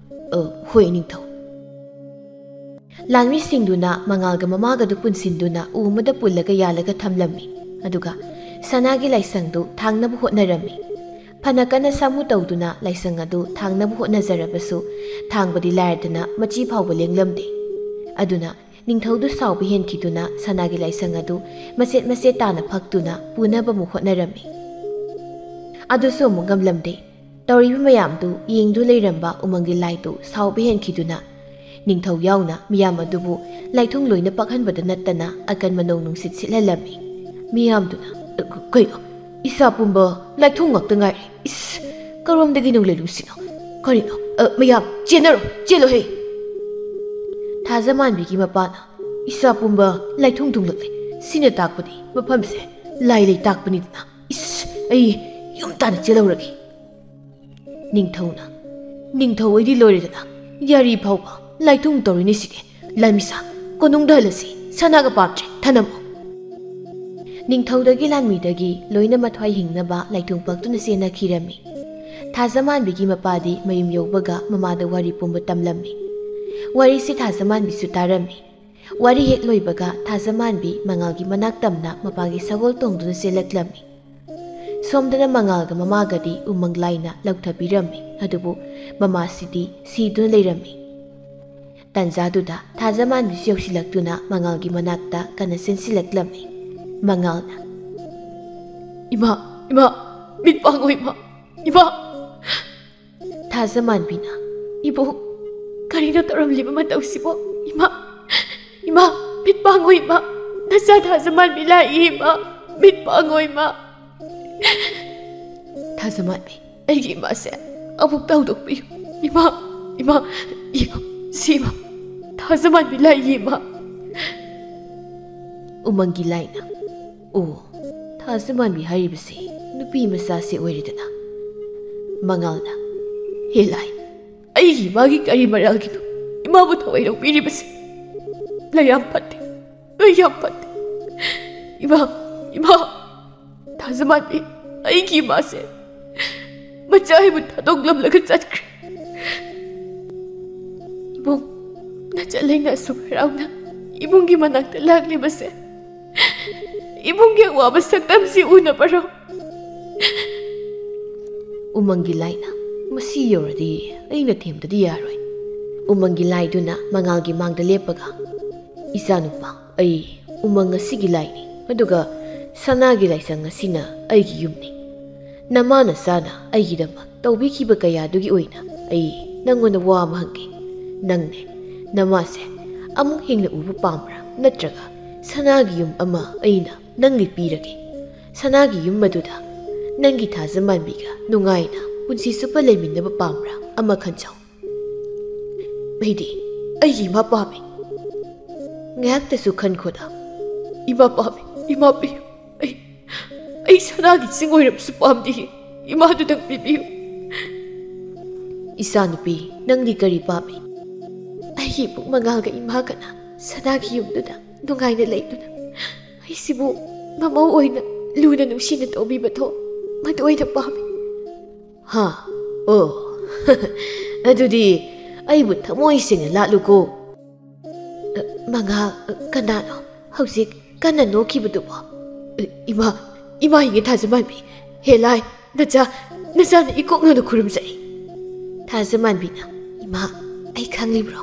ꯑ, ꯍꯣꯏ, ꯅꯤꯡꯊꯧ꯫ ꯂꯥꯟꯃꯤꯁꯤꯡꯗꯨꯅ ꯃꯉꯥꯜꯒ ꯃꯃꯥꯒꯗꯨ ꯄꯨꯟꯁꯤꯟꯗꯨꯅ ꯎ ꯑꯃꯗ ꯄꯨꯜꯂꯒ ꯌꯥꯜꯂꯒ ꯊꯝꯂꯝꯃꯤ꯫ ꯑꯗꯨꯒ ꯁꯅꯥꯒꯤ ꯂꯥꯏꯁꯪꯗꯨ ꯊꯥꯡꯅꯕ ꯍꯣꯠꯅꯔꯝꯃꯤ꯫ ꯐꯅ ꯀꯟꯅ ꯁꯥꯃꯨ ꯇꯧꯗꯨꯅ ꯂꯥꯏꯁꯪ ꯑꯗꯨ ꯊꯥꯡꯅꯕ ꯍꯣꯠꯅꯖꯔꯕꯁꯨ, ꯊꯥꯡꯕꯗꯤ ꯂꯥꯏꯔꯗꯅ ꯃꯆꯤ ꯐꯥꯎꯕ ꯂꯦꯡꯂꯝꯗꯦ꯫ ꯑꯗꯨꯅ ꯅꯤꯡꯊꯧꯗꯨ ꯁꯥꯎꯕ ꯍꯦꯟꯈꯤꯗꯨꯅ ꯁꯅꯥꯒꯤ ꯂꯥꯏꯁꯪ ꯑꯗꯨ ꯃꯆꯦꯠ ꯃꯆꯦꯠ ꯇꯥꯅ ꯐꯛꯇꯨꯅ ꯄꯨꯅꯕ ꯑꯃꯨꯛ ꯍꯣꯠꯅꯔꯝꯃꯤ꯫ ꯑꯗꯨꯁꯨ ꯑꯃꯨꯛ ꯉꯝꯂꯝꯗꯦ꯫ ꯇꯧꯔꯤꯕ ꯃꯌꯥꯝꯗꯨ ꯌꯦꯡꯗꯨ ꯂꯩꯔꯝꯕ ꯎꯃꯪꯒꯤ ꯂꯥꯏꯗꯨ ꯁꯥꯎꯕ ꯍꯦꯟꯈꯤꯗꯨꯅ, ꯅꯤꯡꯊꯧ ꯌꯥꯎꯅ ꯃꯤꯌꯥꯝ ꯑꯗꯨꯕꯨ ꯂꯥꯏꯊꯨꯡ ꯂꯣꯏꯅ ꯄꯥꯛꯍꯟꯕꯗ ꯅꯠꯇꯅ ꯑꯀꯟꯕ ꯅꯣꯡ ꯅꯨꯡꯁꯤꯠ ꯁꯤꯠꯍꯜꯂꯝꯃꯤ꯫ ꯃꯤꯌꯥꯝꯗꯨꯅ, "ꯀ-, ꯀꯩꯅꯣ? ꯏꯁꯥ ꯄꯨꯝꯕ ꯂꯥꯏꯊꯨꯡ ꯉꯥꯛꯇ ꯉꯥꯏꯔꯦ꯫ ꯏꯁ, ꯀꯔꯣꯝꯗꯒꯤ ꯅꯣꯡꯂꯩ ꯅꯨꯡꯁꯤꯠꯅꯣ? ꯀꯔꯤꯅꯣ? ꯑ, ꯃꯌꯥꯝ, ꯆꯦꯟꯅꯔꯣ, ꯆꯦꯜꯂꯣꯍꯦ!" ꯊꯥꯖꯃꯥꯟꯕꯤꯒꯤ ꯃꯄꯥꯅ, "ꯏꯁꯥ ꯄꯨꯝꯕ ꯂꯥꯏꯊꯨꯡ ꯊꯨꯡꯂꯛꯂꯦ꯫ ꯁꯤꯅ ꯇꯥꯛꯄꯗꯤ ꯃꯐꯝꯁꯦ ꯂꯥꯏ ꯂꯩ ꯇꯥꯛꯄꯅꯤꯗꯅ꯫ ꯏꯁ, ꯑꯩ ꯌꯨꯝ ꯇꯥꯟꯅ ꯆꯦꯜꯍꯧꯔꯒꯦ꯫" ꯅꯤꯡꯊꯧꯅ, "ꯅꯤꯡꯊꯧ ꯑꯣꯏꯗꯤ ꯂꯣꯏꯔꯦꯗꯅ, ꯌꯥꯔꯤ ꯐꯥꯎꯕ ꯂꯥꯏꯊꯨꯡ ꯇꯧꯔꯤꯅꯤ ꯁꯤꯗꯤ꯫ ꯂꯥꯟꯃꯤꯁꯥ, ꯀꯣꯅꯨꯡꯗ ꯍꯜꯂꯁꯤ, ꯁꯅꯥꯒ ꯄꯥꯝꯗ꯭ꯔꯦ, ꯊꯅꯝꯃꯣ꯫" ꯅꯤꯡꯊꯧꯗꯒꯤ ꯂꯥꯟꯃꯤꯗꯒꯤ ꯂꯣꯏꯅ ꯃꯊ꯭ꯋꯥꯏ ꯍꯤꯡꯅꯕ ꯂꯥꯏꯊꯨꯡ ꯄꯛꯇꯨꯅ ꯆꯦꯟꯅꯈꯤꯔꯝꯃꯤ꯫ ꯊꯥꯖꯃꯥꯟꯕꯤꯒꯤ ꯃꯄꯥꯗꯤ ꯃꯌꯨꯝ ꯌꯧꯕꯒ ꯃꯃꯥꯗ ꯋꯥꯔꯤ ꯄꯨꯝꯕ ꯇꯝꯂꯝꯃꯤ꯫ ꯋꯥꯔꯤꯁꯤ ꯊꯥꯖꯃꯥꯟꯕꯤꯁꯨ ꯇꯥꯔꯝꯃꯤ꯫ ꯋꯥꯔꯤ ꯍꯦꯛ ꯂꯣꯏꯕꯒ ꯊꯥꯖꯃꯥꯟꯕꯤ ꯃꯉꯥꯜꯒꯤ ꯃꯅꯥꯛ ꯇꯝꯅ ꯃꯄꯥꯒꯤ ꯁꯒꯣꯜ ꯇꯣꯡꯗꯨꯅ ꯆꯦꯜꯂꯛꯂꯝꯃꯤ꯫ ꯁꯣꯝꯗꯅ ꯃꯉꯥꯜꯒ ꯃꯃꯥꯒꯗꯤ ꯎꯃꯪ ꯂꯥꯏꯅ ꯂꯧꯊꯕꯤꯔꯝꯃꯤ, ꯑꯗꯨꯕꯨ ꯃꯃꯥꯁꯤꯗꯤ ꯁꯤꯗꯨꯅ ꯂꯩꯔꯝꯃꯤ꯫ ꯇꯟꯖꯥꯗꯨꯗ ꯊꯥꯖꯃꯥꯟꯕꯤꯁꯨ ꯌꯧꯁꯤꯜꯂꯛꯇꯨꯅ ꯃꯉꯥꯜꯒꯤ ꯃꯅꯥꯛꯇ ꯀꯟꯅ ꯆꯦꯟꯁꯤꯜꯂꯛꯂꯝꯃꯤ꯫ ꯃꯉꯥꯜꯅ, "ꯏꯃꯥ, ꯏꯃꯥ, ꯃꯤꯠ ꯄꯥꯡꯉꯣ ꯏꯃꯥ, ꯏꯃꯥ!" ꯊꯥꯖꯃꯥꯟꯕꯤꯅ, "ꯏꯕꯨꯡ, ꯀꯔꯤꯅꯣ ꯇꯧꯔꯝꯂꯤꯕ ꯃꯇꯧꯁꯤꯕꯣ? ꯏꯃꯥ, ꯏꯃꯥ, ꯃꯤꯠ ꯄꯥꯡꯉꯣ ꯏꯃꯥ! ꯅꯆꯥ ꯊꯥꯖꯃꯥꯟꯕꯤ ꯂꯥꯛꯏ ꯏꯃꯥ! ꯃꯤꯠ ꯄꯥꯡꯉꯣ ꯏꯃꯥ!" ꯊꯥꯖꯃꯥꯟꯕꯤ, "ꯑꯩꯒꯤ ꯏꯃꯥꯁꯦ ꯑꯃꯨꯛꯇ ꯍꯧꯗꯣꯛꯄꯤꯌꯨ꯫ ꯏꯃꯥ, ꯏꯃꯥ, ꯌꯦꯡꯉꯣ, ꯁꯤ ꯏꯃꯥ, ꯊꯥꯖꯃꯥꯟꯕꯤ ꯂꯥꯛꯏ ꯏꯃꯥ!" ꯎꯃꯪꯒꯤ ꯂꯥꯏꯅ, "ꯑꯣ, ꯊꯥꯖꯃꯥꯟꯕꯤ ꯍꯥꯏꯔꯤꯕꯁꯤ ꯅꯨꯄꯤ ꯃꯆꯥꯁꯤ ꯑꯣꯏꯔꯦꯗꯅ꯫" ꯃꯉꯥꯜꯅ, "ꯍꯦ ꯂꯥꯏ, ꯑꯩꯒꯤ ꯏꯃꯥꯒꯤ ꯀꯔꯤ ꯃꯔꯥꯜꯒꯤꯅꯣ ꯏꯃꯥꯕꯨ ꯊꯋꯥꯏ ꯂꯧꯕꯤꯔꯤꯕꯁꯦ? ꯂꯩ ꯌꯥꯝ ꯐꯠꯇꯦ, ꯂꯩ ꯌꯥꯝ ꯐꯠꯇꯦ꯫" ꯏꯃꯥ, ꯏꯃꯥ, ꯊꯥꯖꯃꯥꯟꯕꯤ, ꯑꯩꯒꯤ ꯏꯃꯥꯁꯦ ꯃꯆꯥ ꯑꯩꯕꯨ ꯊꯥꯗꯣꯛꯂꯝꯂꯒ ꯆꯠꯈ꯭ꯔꯦ꯫ ꯏꯕꯨꯡ, ꯅꯆꯠ ꯂꯩꯅ ꯑꯁꯨꯛ ꯍꯔꯥꯎꯅ ꯏꯕꯨꯡꯒꯤ ꯃꯅꯥꯛꯇ ꯂꯥꯛꯂꯤꯕꯁꯦ ꯏꯕꯨꯡꯒꯤ ꯑꯋꯥꯕ ꯁꯛꯇꯝꯁꯤ ꯎꯅꯕꯔꯣ? ꯎꯃꯪꯒꯤ ꯂꯥꯏꯅ, "ꯃꯁꯤ ꯌꯧꯔꯗꯤ ꯑꯩꯅ ꯊꯦꯝꯗꯗꯤ ꯌꯥꯔꯣꯏ꯫" ꯎꯃꯪꯒꯤ ꯂꯥꯏꯗꯨꯅ ꯃꯉꯥꯜꯒꯤ ꯃꯥꯡꯗ ꯂꯦꯞꯄꯒ, "ꯏꯆꯥꯅꯨꯄꯥ, ꯑꯩ ꯎꯃꯪ ꯑꯁꯤꯒꯤ ꯂꯥꯏꯅꯤ, ꯑꯗꯨꯒ ꯁꯅꯥꯒꯤ ꯂꯥꯏꯁꯪ ꯑꯁꯤꯅ ꯑꯩꯒꯤ ꯌꯨꯝꯅꯤ꯫ ꯅꯃꯥ ꯅꯆꯥꯅ ꯑꯩꯒꯤꯗꯃꯛ ꯇꯧꯕꯤꯈꯤꯕ ꯀꯌꯥꯗꯨꯒꯤ ꯑꯣꯏꯅ ꯑꯩ ꯅꯪꯉꯣꯟꯗ ꯋꯥ ꯑꯃ ꯍꯪꯒꯦ꯫ ꯅꯪꯅꯦ, ꯅꯃꯥꯁꯦ ꯑꯃꯨꯛ ꯍꯤꯡꯅ ꯎꯕ ꯄꯥꯝꯕ꯭ꯔꯥ, ꯅꯠꯇ꯭ꯔꯒ ꯁꯅꯥꯒꯤ ꯌꯨꯝ ꯑꯃ ꯑꯩꯅ ꯅꯪꯒꯤ ꯄꯤꯔꯒꯦ? ꯁꯅꯥꯒꯤ ꯌꯨꯝ ꯑꯗꯨꯗ ꯅꯪꯒꯤ ꯊꯥꯖꯃꯥꯟꯕꯤꯒ ꯅꯨꯡꯉꯥꯏꯅ ꯄꯨꯟꯁꯤ ꯆꯨꯞꯄ ꯂꯩꯃꯤꯟꯅꯕ ꯄꯥꯝꯕ꯭ꯔꯥ? ꯑꯃ ꯈꯟꯖꯧ꯫" "ꯑꯩꯗꯤ ꯑꯩꯒꯤ ꯏꯃꯥ ꯄꯥꯝꯃꯤ꯫" ꯉꯥꯏꯍꯥꯛꯇꯁꯨ ꯈꯟꯈꯣꯗ꯫ "ꯏꯃꯥ ꯄꯥꯝꯃꯤ, ꯏꯃꯥ ꯄꯤꯌꯨ꯫ ꯑꯩ, ꯑꯩ ꯁꯅꯥꯒꯤ ꯆꯤꯡ ꯑꯣꯏꯔꯕꯁꯨ ꯄꯥꯝꯗꯦ꯫ ꯏꯃꯥꯗꯨꯗꯪ ꯄꯤꯕꯤꯌꯨ꯫" "ꯏꯆꯥꯅꯨꯄꯤ, ꯅꯪꯗꯤ ꯀꯔꯤ ꯄꯥꯝꯃꯤ?" "ꯑꯩꯒꯤ ꯏꯕꯨꯡ ꯃꯉꯥꯜꯒ ꯏꯃꯥꯒꯅ ꯁꯅꯥꯒꯤ ꯌꯨꯝꯗꯨꯗ ꯅꯨꯡꯉꯥꯏꯅ ꯂꯩꯗꯨꯅ ꯑꯩꯁꯤꯕꯨ ꯃꯃꯧ ꯑꯣꯏꯅ ꯂꯨꯅ ꯅꯨꯡꯁꯤꯅ ꯇꯧꯕꯤꯕꯗꯣ, ꯃꯗꯨ ꯑꯣꯏꯅ ꯄꯥꯝꯃꯤ꯫" "ꯍꯥ? ꯑꯣ, ꯑꯗꯨꯗꯤ ꯑꯩꯕꯨ ꯊꯃꯣꯏ ꯁꯦꯡꯅ ꯂꯥꯠꯂꯨꯀꯣ꯫" "ꯑ, ꯃꯉꯥꯜ, ꯑ, ꯀꯅꯥꯅꯣ ꯍꯧꯖꯤꯛ ꯀꯟꯅ ꯅꯣꯛꯈꯤꯕꯗꯨꯕꯣ?" "ꯑ, ꯏꯃꯥ, ꯏꯃꯥ ꯍꯤꯡꯉꯦ ꯊꯥꯖꯃꯥꯟꯕꯤ꯫ ꯍꯦ ꯂꯥꯏ, ꯅꯆꯥ, ꯅꯆꯥꯅ ꯏꯀꯣꯛꯅꯅ ꯈꯨꯔꯨꯝꯖꯔꯤ꯫" ꯊꯥꯖꯃꯥꯟꯕꯤꯅ, "ꯏꯃꯥ, ꯑꯩ ꯈꯪꯂꯤꯕ꯭ꯔꯣ?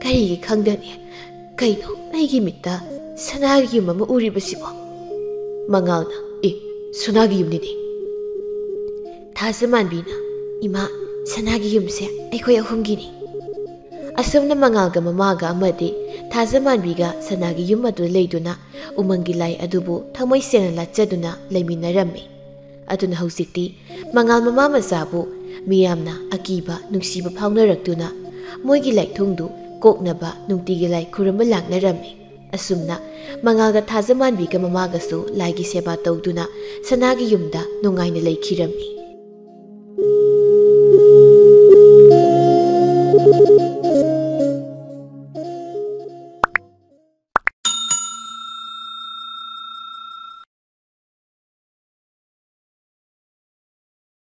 ꯀꯔꯤꯒꯤ ꯈꯪꯗꯅꯤ? ꯀꯩꯅꯣ ꯑꯩꯒꯤ ꯃꯤꯠꯇ ꯁꯅꯥꯒꯤ ꯌꯨꯝ ꯑꯃ ꯎꯔꯤꯕꯁꯤꯕꯣ?" ꯃꯉꯥꯜꯅ, "ꯑꯦ, ꯁꯅꯥꯒꯤ ꯌꯨꯝꯅꯤꯅꯦ꯫" ꯊꯥꯖꯃꯥꯟꯕꯤꯅ, "ꯏꯃꯥ, ꯁꯅꯥꯒꯤ ꯌꯨꯝꯁꯦ ꯑꯩꯈꯣꯏ ꯑꯍꯨꯝꯒꯤꯅꯤ꯫" ꯑꯁꯨꯝꯅ ꯃꯉꯥꯜꯒ ꯃꯃꯥꯒ ꯑꯃꯗꯤ ꯊꯥꯖꯃꯥꯟꯕꯤꯒ ꯁꯅꯥꯒꯤ ꯌꯨꯝ ꯑꯗꯨꯗ ꯂꯩꯗꯨꯅ ꯎꯃꯪꯒꯤ ꯂꯥꯏ ꯑꯗꯨꯕꯨ ꯊꯃꯣꯏ ꯁꯦꯡꯅ ꯂꯥꯠꯆꯗꯨꯅ ꯂꯩꯃꯤꯟꯅꯔꯝꯃꯤ꯫ ꯑꯗꯨꯅ ꯍꯧꯖꯤꯛꯇꯤ ꯃꯉꯥꯜ ꯃꯃꯥ ꯃꯆꯥꯕꯨ ꯃꯤꯌꯥꯝꯅ ꯑꯀꯤꯕ, ꯅꯨꯡꯁꯤꯕ ꯐꯥꯎꯅꯔꯛꯇꯨꯅ ꯃꯣꯏꯒꯤ ꯂꯥꯏꯊꯣꯡꯗꯨ ꯀꯣꯛꯅꯕ ꯅꯨꯡꯇꯤꯒꯤ ꯂꯥꯏ ꯈꯨꯔꯨꯝꯕ ꯂꯥꯛꯅꯔꯝꯃꯤ꯫ ꯑꯁꯨꯝꯅ ꯃꯉꯥꯜꯒ ꯊꯥꯖꯃꯥꯟꯕꯤꯒ ꯃꯃꯥꯒꯁꯨ ꯂꯥꯏꯒꯤ ꯁꯦꯕꯥ ꯇꯧꯗꯨꯅ ꯁꯅꯥꯒꯤ ꯌꯨꯝꯗ ꯅꯨꯡꯉꯥꯏꯅ ꯂꯩꯈꯤꯔꯝꯃꯤ꯫